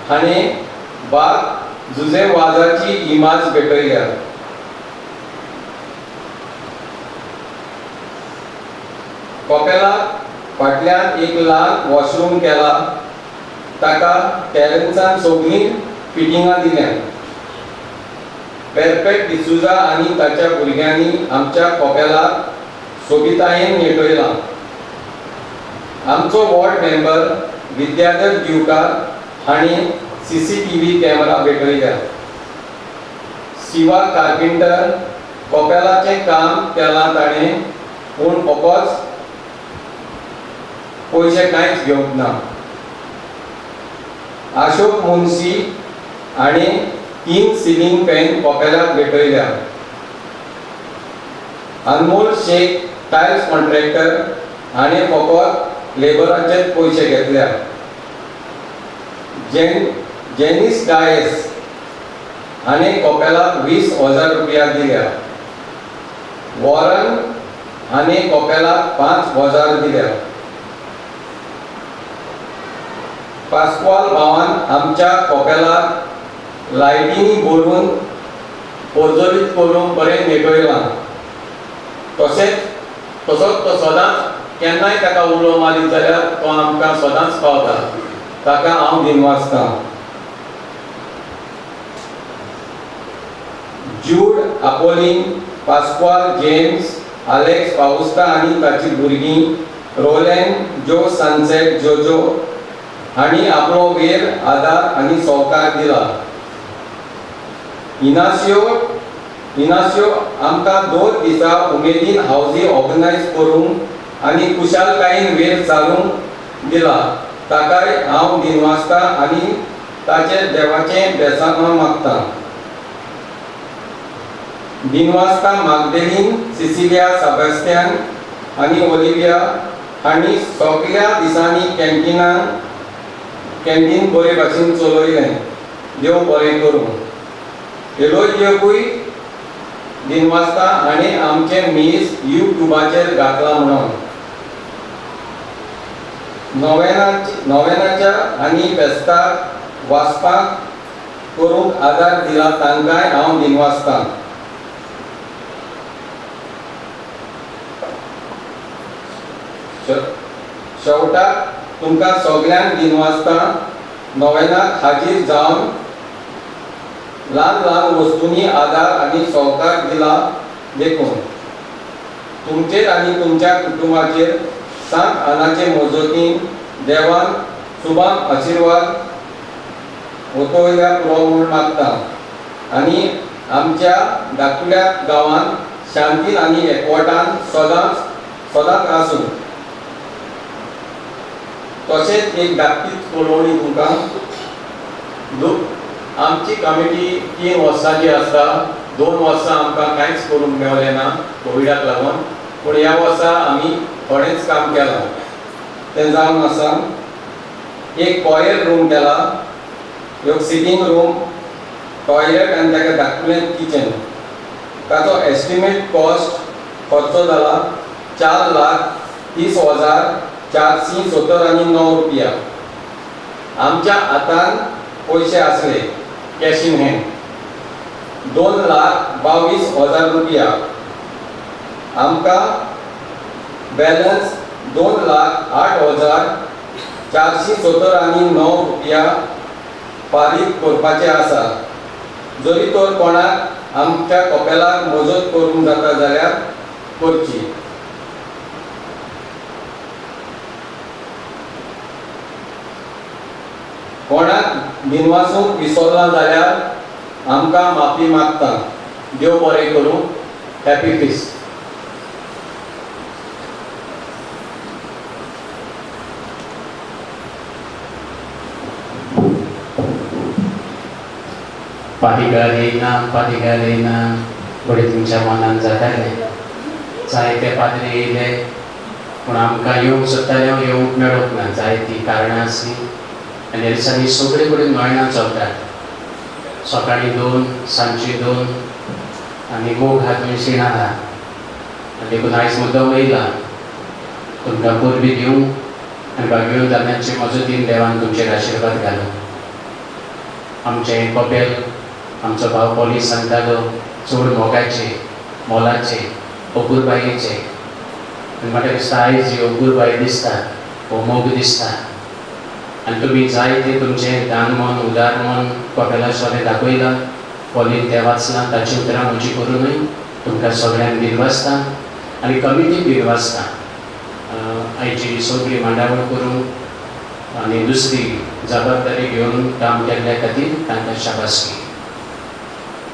हाणें बाग जुजे वाजाची इमाज भेटयल्या. कोपेलाक फाटल्यान एक ल्हान वॉशरूम केला, ताका टेरन्सान सगळीं फिटिंगां दिल्या. पेरपेट डिसूजा आनी ताच्या भुरग्यांनी आमच्या कोपेलाक सोबितायेन नेटयलां. आमचो वॉर्ड मेंबर विद्याधर दिवकार हांणी CCTV camera भेटयल्या. शिवा कार्पेंटर कोपेलाचें काम केलां ताणें, पूण फकत पयशे कांयच घेवंक ना. अशोक मुन्शी हाणें 3 सिलिंग फॅन कोपेलाक भेटयल्या. अनमोल शेख टायल्स कॉन्ट्रॅक्टर हाणें फकत लेबराचेच पयशे घेतल्या. जेनिस डायस हाणें कोपेलाक 20,000 रुपया दिल्या. वॉरन हाणें कोपेलाक 5,000 दिल्या. पास्क्वाल भावान आमच्या कोपेलाक लायटींनी भरून पोरजोरीत करून बरें नेटयलां. तशेंच तसोच तो सदांच केन्नाय ताका उलो मारीत जाल्यार तो आमकां सदांच पावता, ताका हांव दिनवासतां. Jude Apollin, Pascual James, Alex Fausta आनी ताची भुरगीं रोलॅन जो सनसेट जोजो हांणी आपलो वेळ, आदार आनी सहकार दिला. इनासियो आमकां 2 दिसा उमेदीन हावजी ऑर्गनायज करूंक आनी खुशालकायेन वेळ चालूंक दिला, ताकाय हांव दिनवासता आनी ताचेर देवाचें बेसांव मागता. दिनवासता मागदेलीन, सिसिलिया सेबास्तियान आनी ओलिविया हांणी सगळ्या दिसांनी कॅन्टीन बरे भाशेन चलयलें. देव बरें करूं. एलोजियोकूय दिनवासता हाणें आमचें मीस यूट्यूबाचेर घातलां म्हणून. नोवेनाच्या आनी फेस्ताक वाचपाक करूंक आदार दिला, तांकांय हांव दिनवासता. शेवटाक तुमकां सगल्यांक दिनवासता. नोवेनाक हाजीर जावन ल्हान ल्हान वस्तूंनी आदार आनी सहकार दिला देखून तुमचेर आनी तुमच्या कुटुंबाचेर सांत आनाचे मजतीन देवान सुबान आशिर्वाद ओतोवया पुरो म्हूण मागता आनी आमच्या धाकटुल्या गांवांत शांतीन आनी एकवटान सदांच सदांच आसूं. तशेंच एक धाकटी कळोवणी तुमकां, आमची कमिटी 3 वर्सांची आसता. 2 वर्सां आमकां कांयच करूंक मेळलें ना कोविडाक लागून, पूण ह्या वर्सा आमी थोडेंच काम केलां. तें जावन आसा एक कॉयर रूम केला, एक सिटींग रूम, टॉयलेट आनी ताका धाकटुलें किचन. ताचो एस्टिमेट कॉस्ट खर्चो जाला 4,30,479 रुपया. आमच्या हातान पयशे आसले कॅश इन हँड 2,22,000 रुपया. आमकां बॅलन्स 2,08,479 रुपया फारीक करपाचे आसा. जरी तर कोणाक आमच्या कपेलाक मजत करूंक जाता जाल्यार करची. कोणाक दिनवासूंक विसरला जाल्यार आमकां माफी मागता. देव बरें करूं. Happy feast. पादिगार येयना पादिगार येयना बरें तुमच्या मनान जातालें. जायते पाद्री येयले पूण आमकां येवंक सोदतालें येवंक मेळोंक ना, जायतीं कारणां आसलीं. आनी ह्या दिसांनी सगळे कडेन नोयणां चलतात, सकाळीं 2 सांजची 2 आनी मोग आहा थंय शीण आहा. आनी देखून आयज मुद्दम येयला तुमकां परबी दिवंक आनी भागेवन दादांचे मजतीन देवान तुमचेर आशिर्वाद घालो. आमचें कपेल आमचो भाव पोलीस सांगतालो चड मोगाचें मोलाचें अपुरबायेचें. आनी म्हाका दिसता आयज ही अपुरबाय दिसता, हो मोग दिसता. आनी तुमी जाय तें तुमचें दान मन उदार मन कपेला सगळें दाखयलां, पॉलीन तें वाचलां, ताची उतरां म्हजी करुनूय तुमकां सगळ्यांक दिनवासता आनी कमिटीक दिनवासता. आयची सगळी मांडावळ करूंक आनी दुसरी जबाबदारी घेवन काम केल्ल्या खातीर तांकां शाबासकी.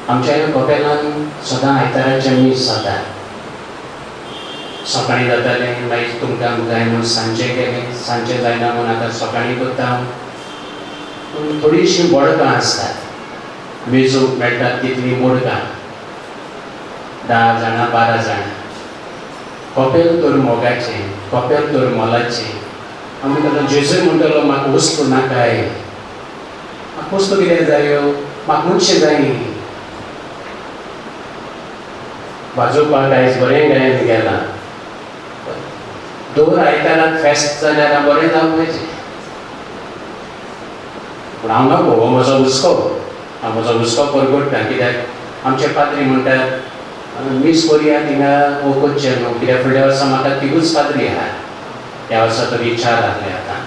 आमच्या ह्या कपेलान सदां आयताराचें मीस जाता, सकाळीं जातालें, मागीर तुमकां जाय म्हूण सांजचें केलें, सांजचें जायना म्हूण आतां सकाळीं करता. पूण थोडीशीं बोडकां आसतात, मेजूंक मेळटात तितलीं मोडकां, 10 जाणां 12 जाणां. कपेल तर मोगाचें, कपेल तर मोलाचें. आमी ताका जेजूय म्हणटलो म्हाका वस्तू नाकाय, म्हाका वस्तू कितें जायो, म्हाका मनशां जाय. वाजोवपाक आयज बरें गायन गेलां, 2 आयताराक फेस्त जाल्यार हांव बरें जावपाचें. पूण हांव नको, हो म्हजो हुस्को, हांव म्हजो हुस्को परगटना. कित्याक आमचे पाद्री म्हणटात मीस करुया थिंगा वो करचें न्हू, कित्याक फुडल्या वर्सा म्हाका तिगूच पाद्री आहा, ह्या वर्सा तरी 4 आहले आतां,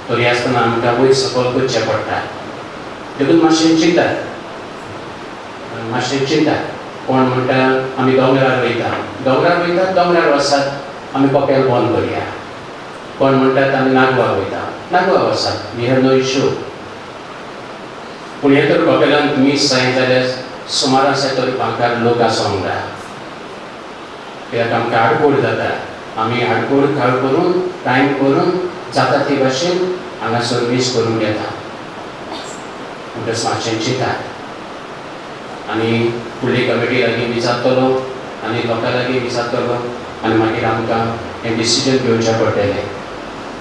तरी आसतना आमकां वयर सकयल करचें पडटा. देखून मातशें चिंतात, मातशें चिंतात. कोण म्हणटा आमी दोंगरार वयता, दोंगरार वयतात, दोंगरार वचात, आमी कपेल बंद करुया. कोण म्हणटात आमी नागवा वयता, नागवा वचात, we have no issue. पूण हें तर कपेलांत मीस जाय जाल्यार सुमार आसा तरी बांकार लोक आसोंक जाय, कित्याक आमकां आडकोळ जाता. आमी आडकोळ काळ करून टायम करून जाता ते भाशेन हांगासर मीस करूंक येता. म्हणटच मातशें चिंतात आनी फुडली कमिटी लागीं विचारतलो आनी लोकां लागीं विचारतलो आनी मागीर आमकां हें डिसिजन घेवचें पडटलें.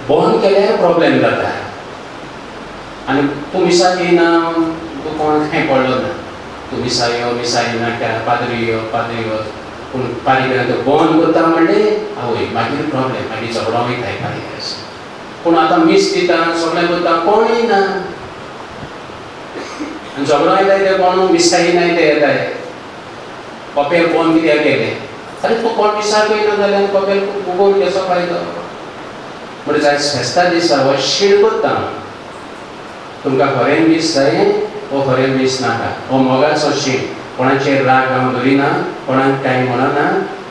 बंद केल्यार प्रोब्लेम जाता आनी तूं मिसाक येयना, तूं कोण कांय पडलो ना, तूं मिसा यो मिसा येयना, पाद्री यो पाद्री यो, पूण पाद्री बंद करता म्हणलें आवय मागीर प्रोब्लेम, मागीर झगडो वयताय पाद्री. पूण आतां मीस दिता सगळें करता, कोण येयना आनी झगडो येताय ते कोण मिसा येयनाय ते येताय. कपेल बंद कित्याक केलें? आरे तूं कोण मिसाक येयना जाल्यार कपेल उगोवन कसो फायदो? म्हणजे आयज फेस्ता दिसा हो शीण करता तुमकां खरें मीस जाय हो खरें मीस नाका, हो मोगाचो शीण. कोणाचेर राग हांव धरिना, कोणाक कांय म्हणना,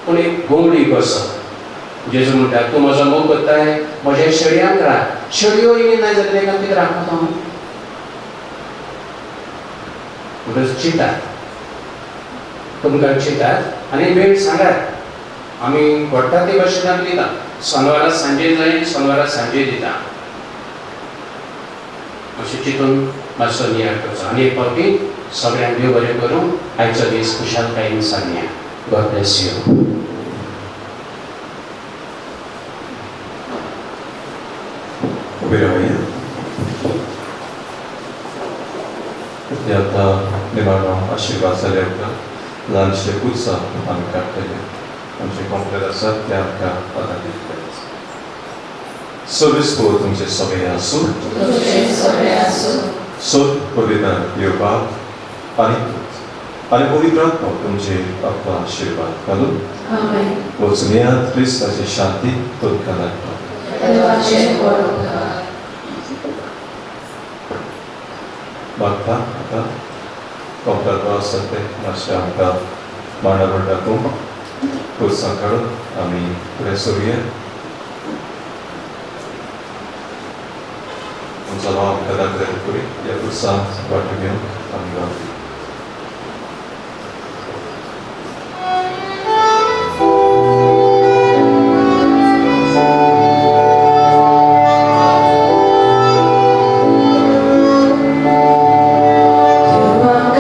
पूण एक गोंगडी कसो. जेजू म्हणटा तूं म्हजो मोग करताय, म्हज्या शेळयांक राख, शेळयो येयना जाल्यार ताका कितें राखता हांव? म्हणटच चिंतात, तुमकां चिंतात आनी वेळ सांगात. आमी घडटा ते भाशेन आमी दिता, सोनवारा सांजे जाय सोनवारा सांजे दिता, अशें चिंतून मातसो नियाळ करचो. आनी एक फावटी सगळ्यांक देव बरें करूं, आयचो दीस खुशालकायेन सारया. God bless you. उबे रावया. ते आतां निमाणो आशिर्वाद जाल्या उपरांत ल्हानशें पुरसां आमी काडटले. आमचे कॉम्प्युटर आसात ते आमकां आतां दितले. सर्वीस पळोव तुमचें सगळें आसूं, सोद पवित्र येवपाक आनी आनी पवित्र आत्मो तुमचे आपलो आशिर्वाद घालून वचुनयात. क्रिस्ताची शांती तुमकां लागता. मागता आतां कॉम्प्युटर आसात ते मातशें आमकां मांडावळ दाखोवंक पुरसां काडून आमी फुडें सरुया. आमचो भाव आमकां दाखयता फुडें ह्या पुरसां वांटो घेवन आमी गावया. देवाक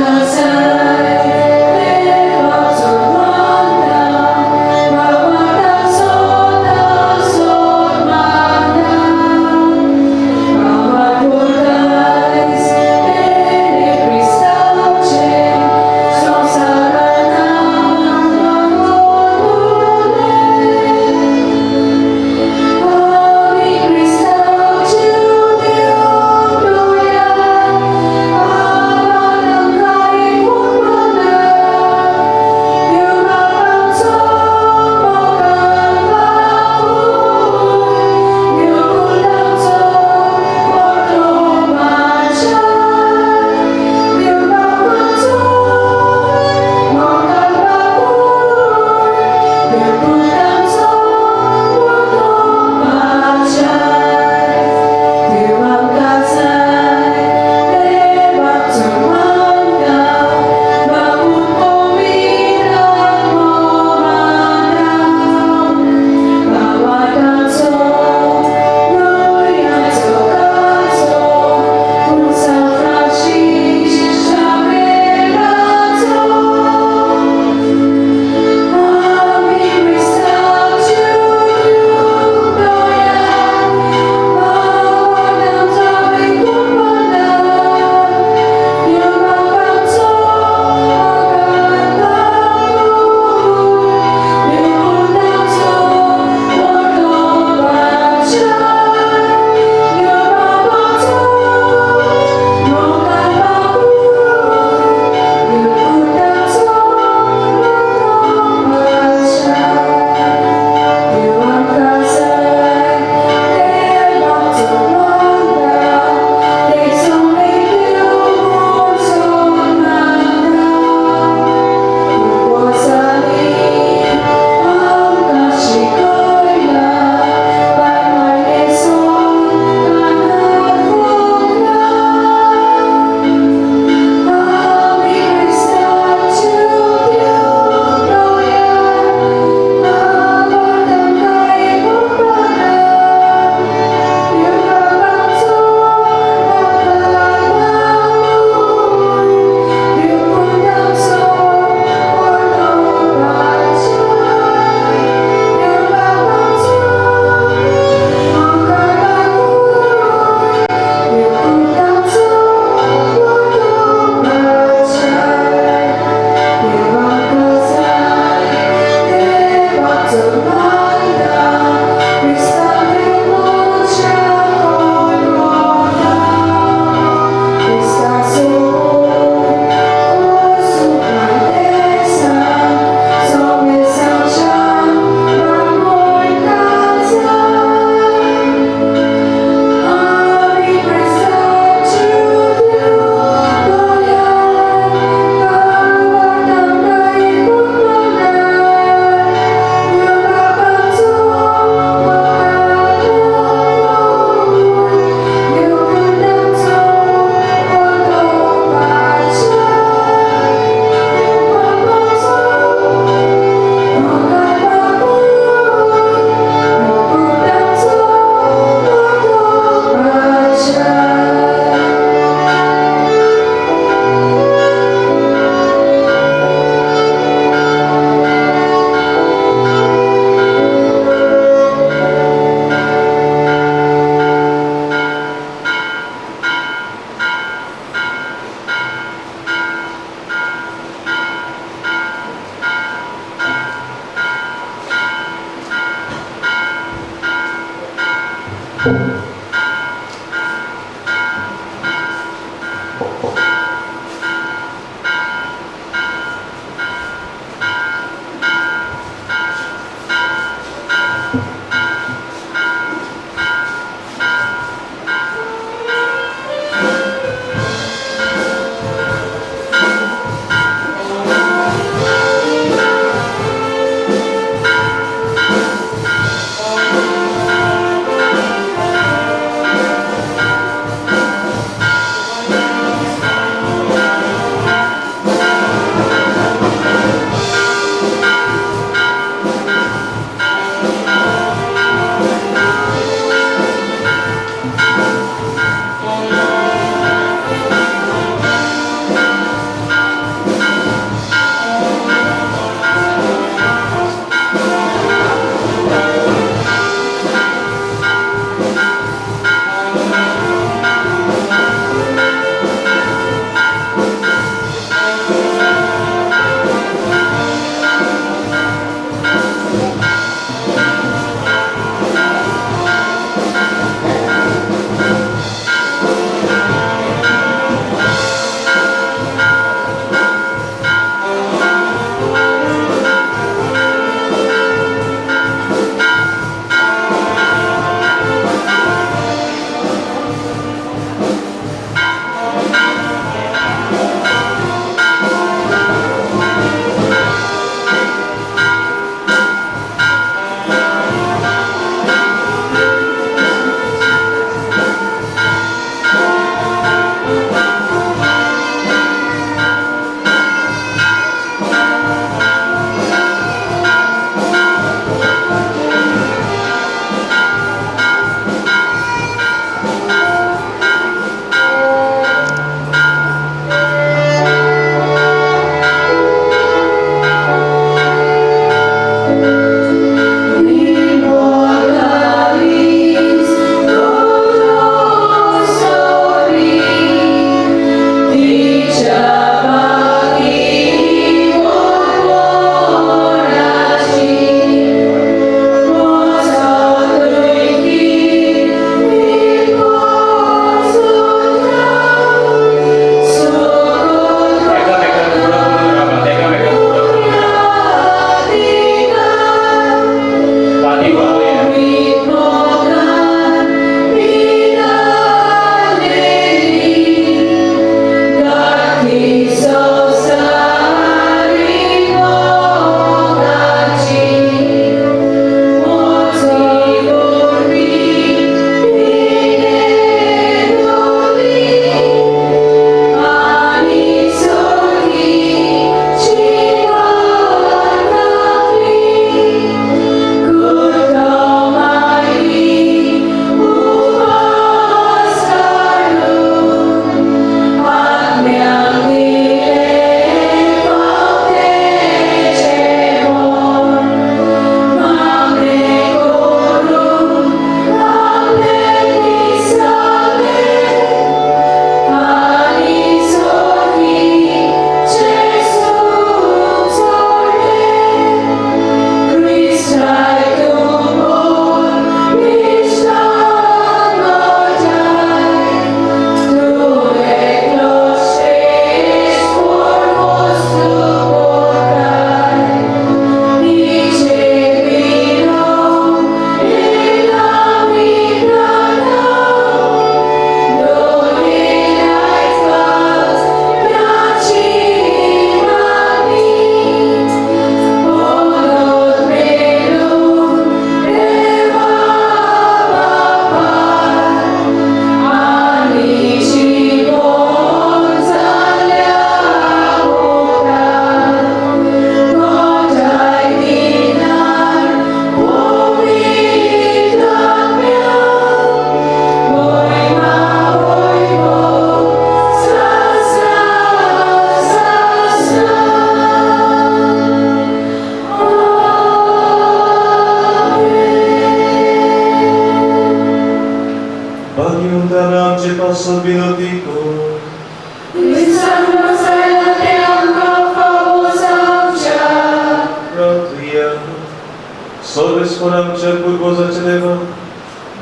सर्वेस्परामच्या पुर्वजाचे देवा,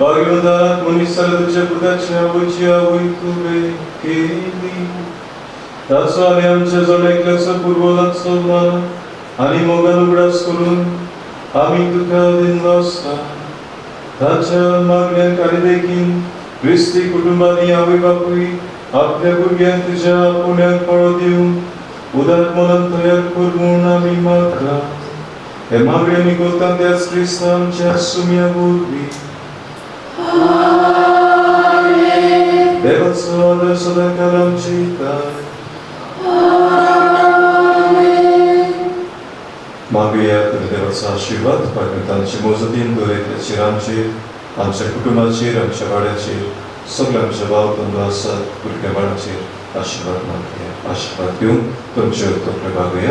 भाग्यवंतांत मनीस जाल्या तुज्या पुताची आवयची आवय तुवें केली. ताचो आनी आमच्या जण एकल्याचो पुर्वजांचो मान आनी मोगान उगडास करून आमी तुका दिनवासता. ताच्या मागण्यांक आनी देखीन क्रिस्ती कुटुंबांनी आवय बापूय आपल्या भुरग्यांक तुज्या पुण्याक पाळो दिवन उदार मनान तयार कर म्हूण आमी मागता. हे मागणे आमी करता त्याच क्रिस्ता आमच्या सुम्या वरवीं. देवाचो आदर सदांकाळ आमच्या हिताक. मागुया तुमी देवाचो आशिर्वाद पाकिस्तानचे मोजतीन दरेकल्याचेर, आमचेर, आमच्या कुटुंबाचेर, आमच्या वाड्याचेर, सगळ्या आमच्या भाव बंधू आसात भुरग्या बाळाचेर आशिर्वाद मागुया. आशिर्वाद घेवन तुमच्यो तकल्यो बागुया.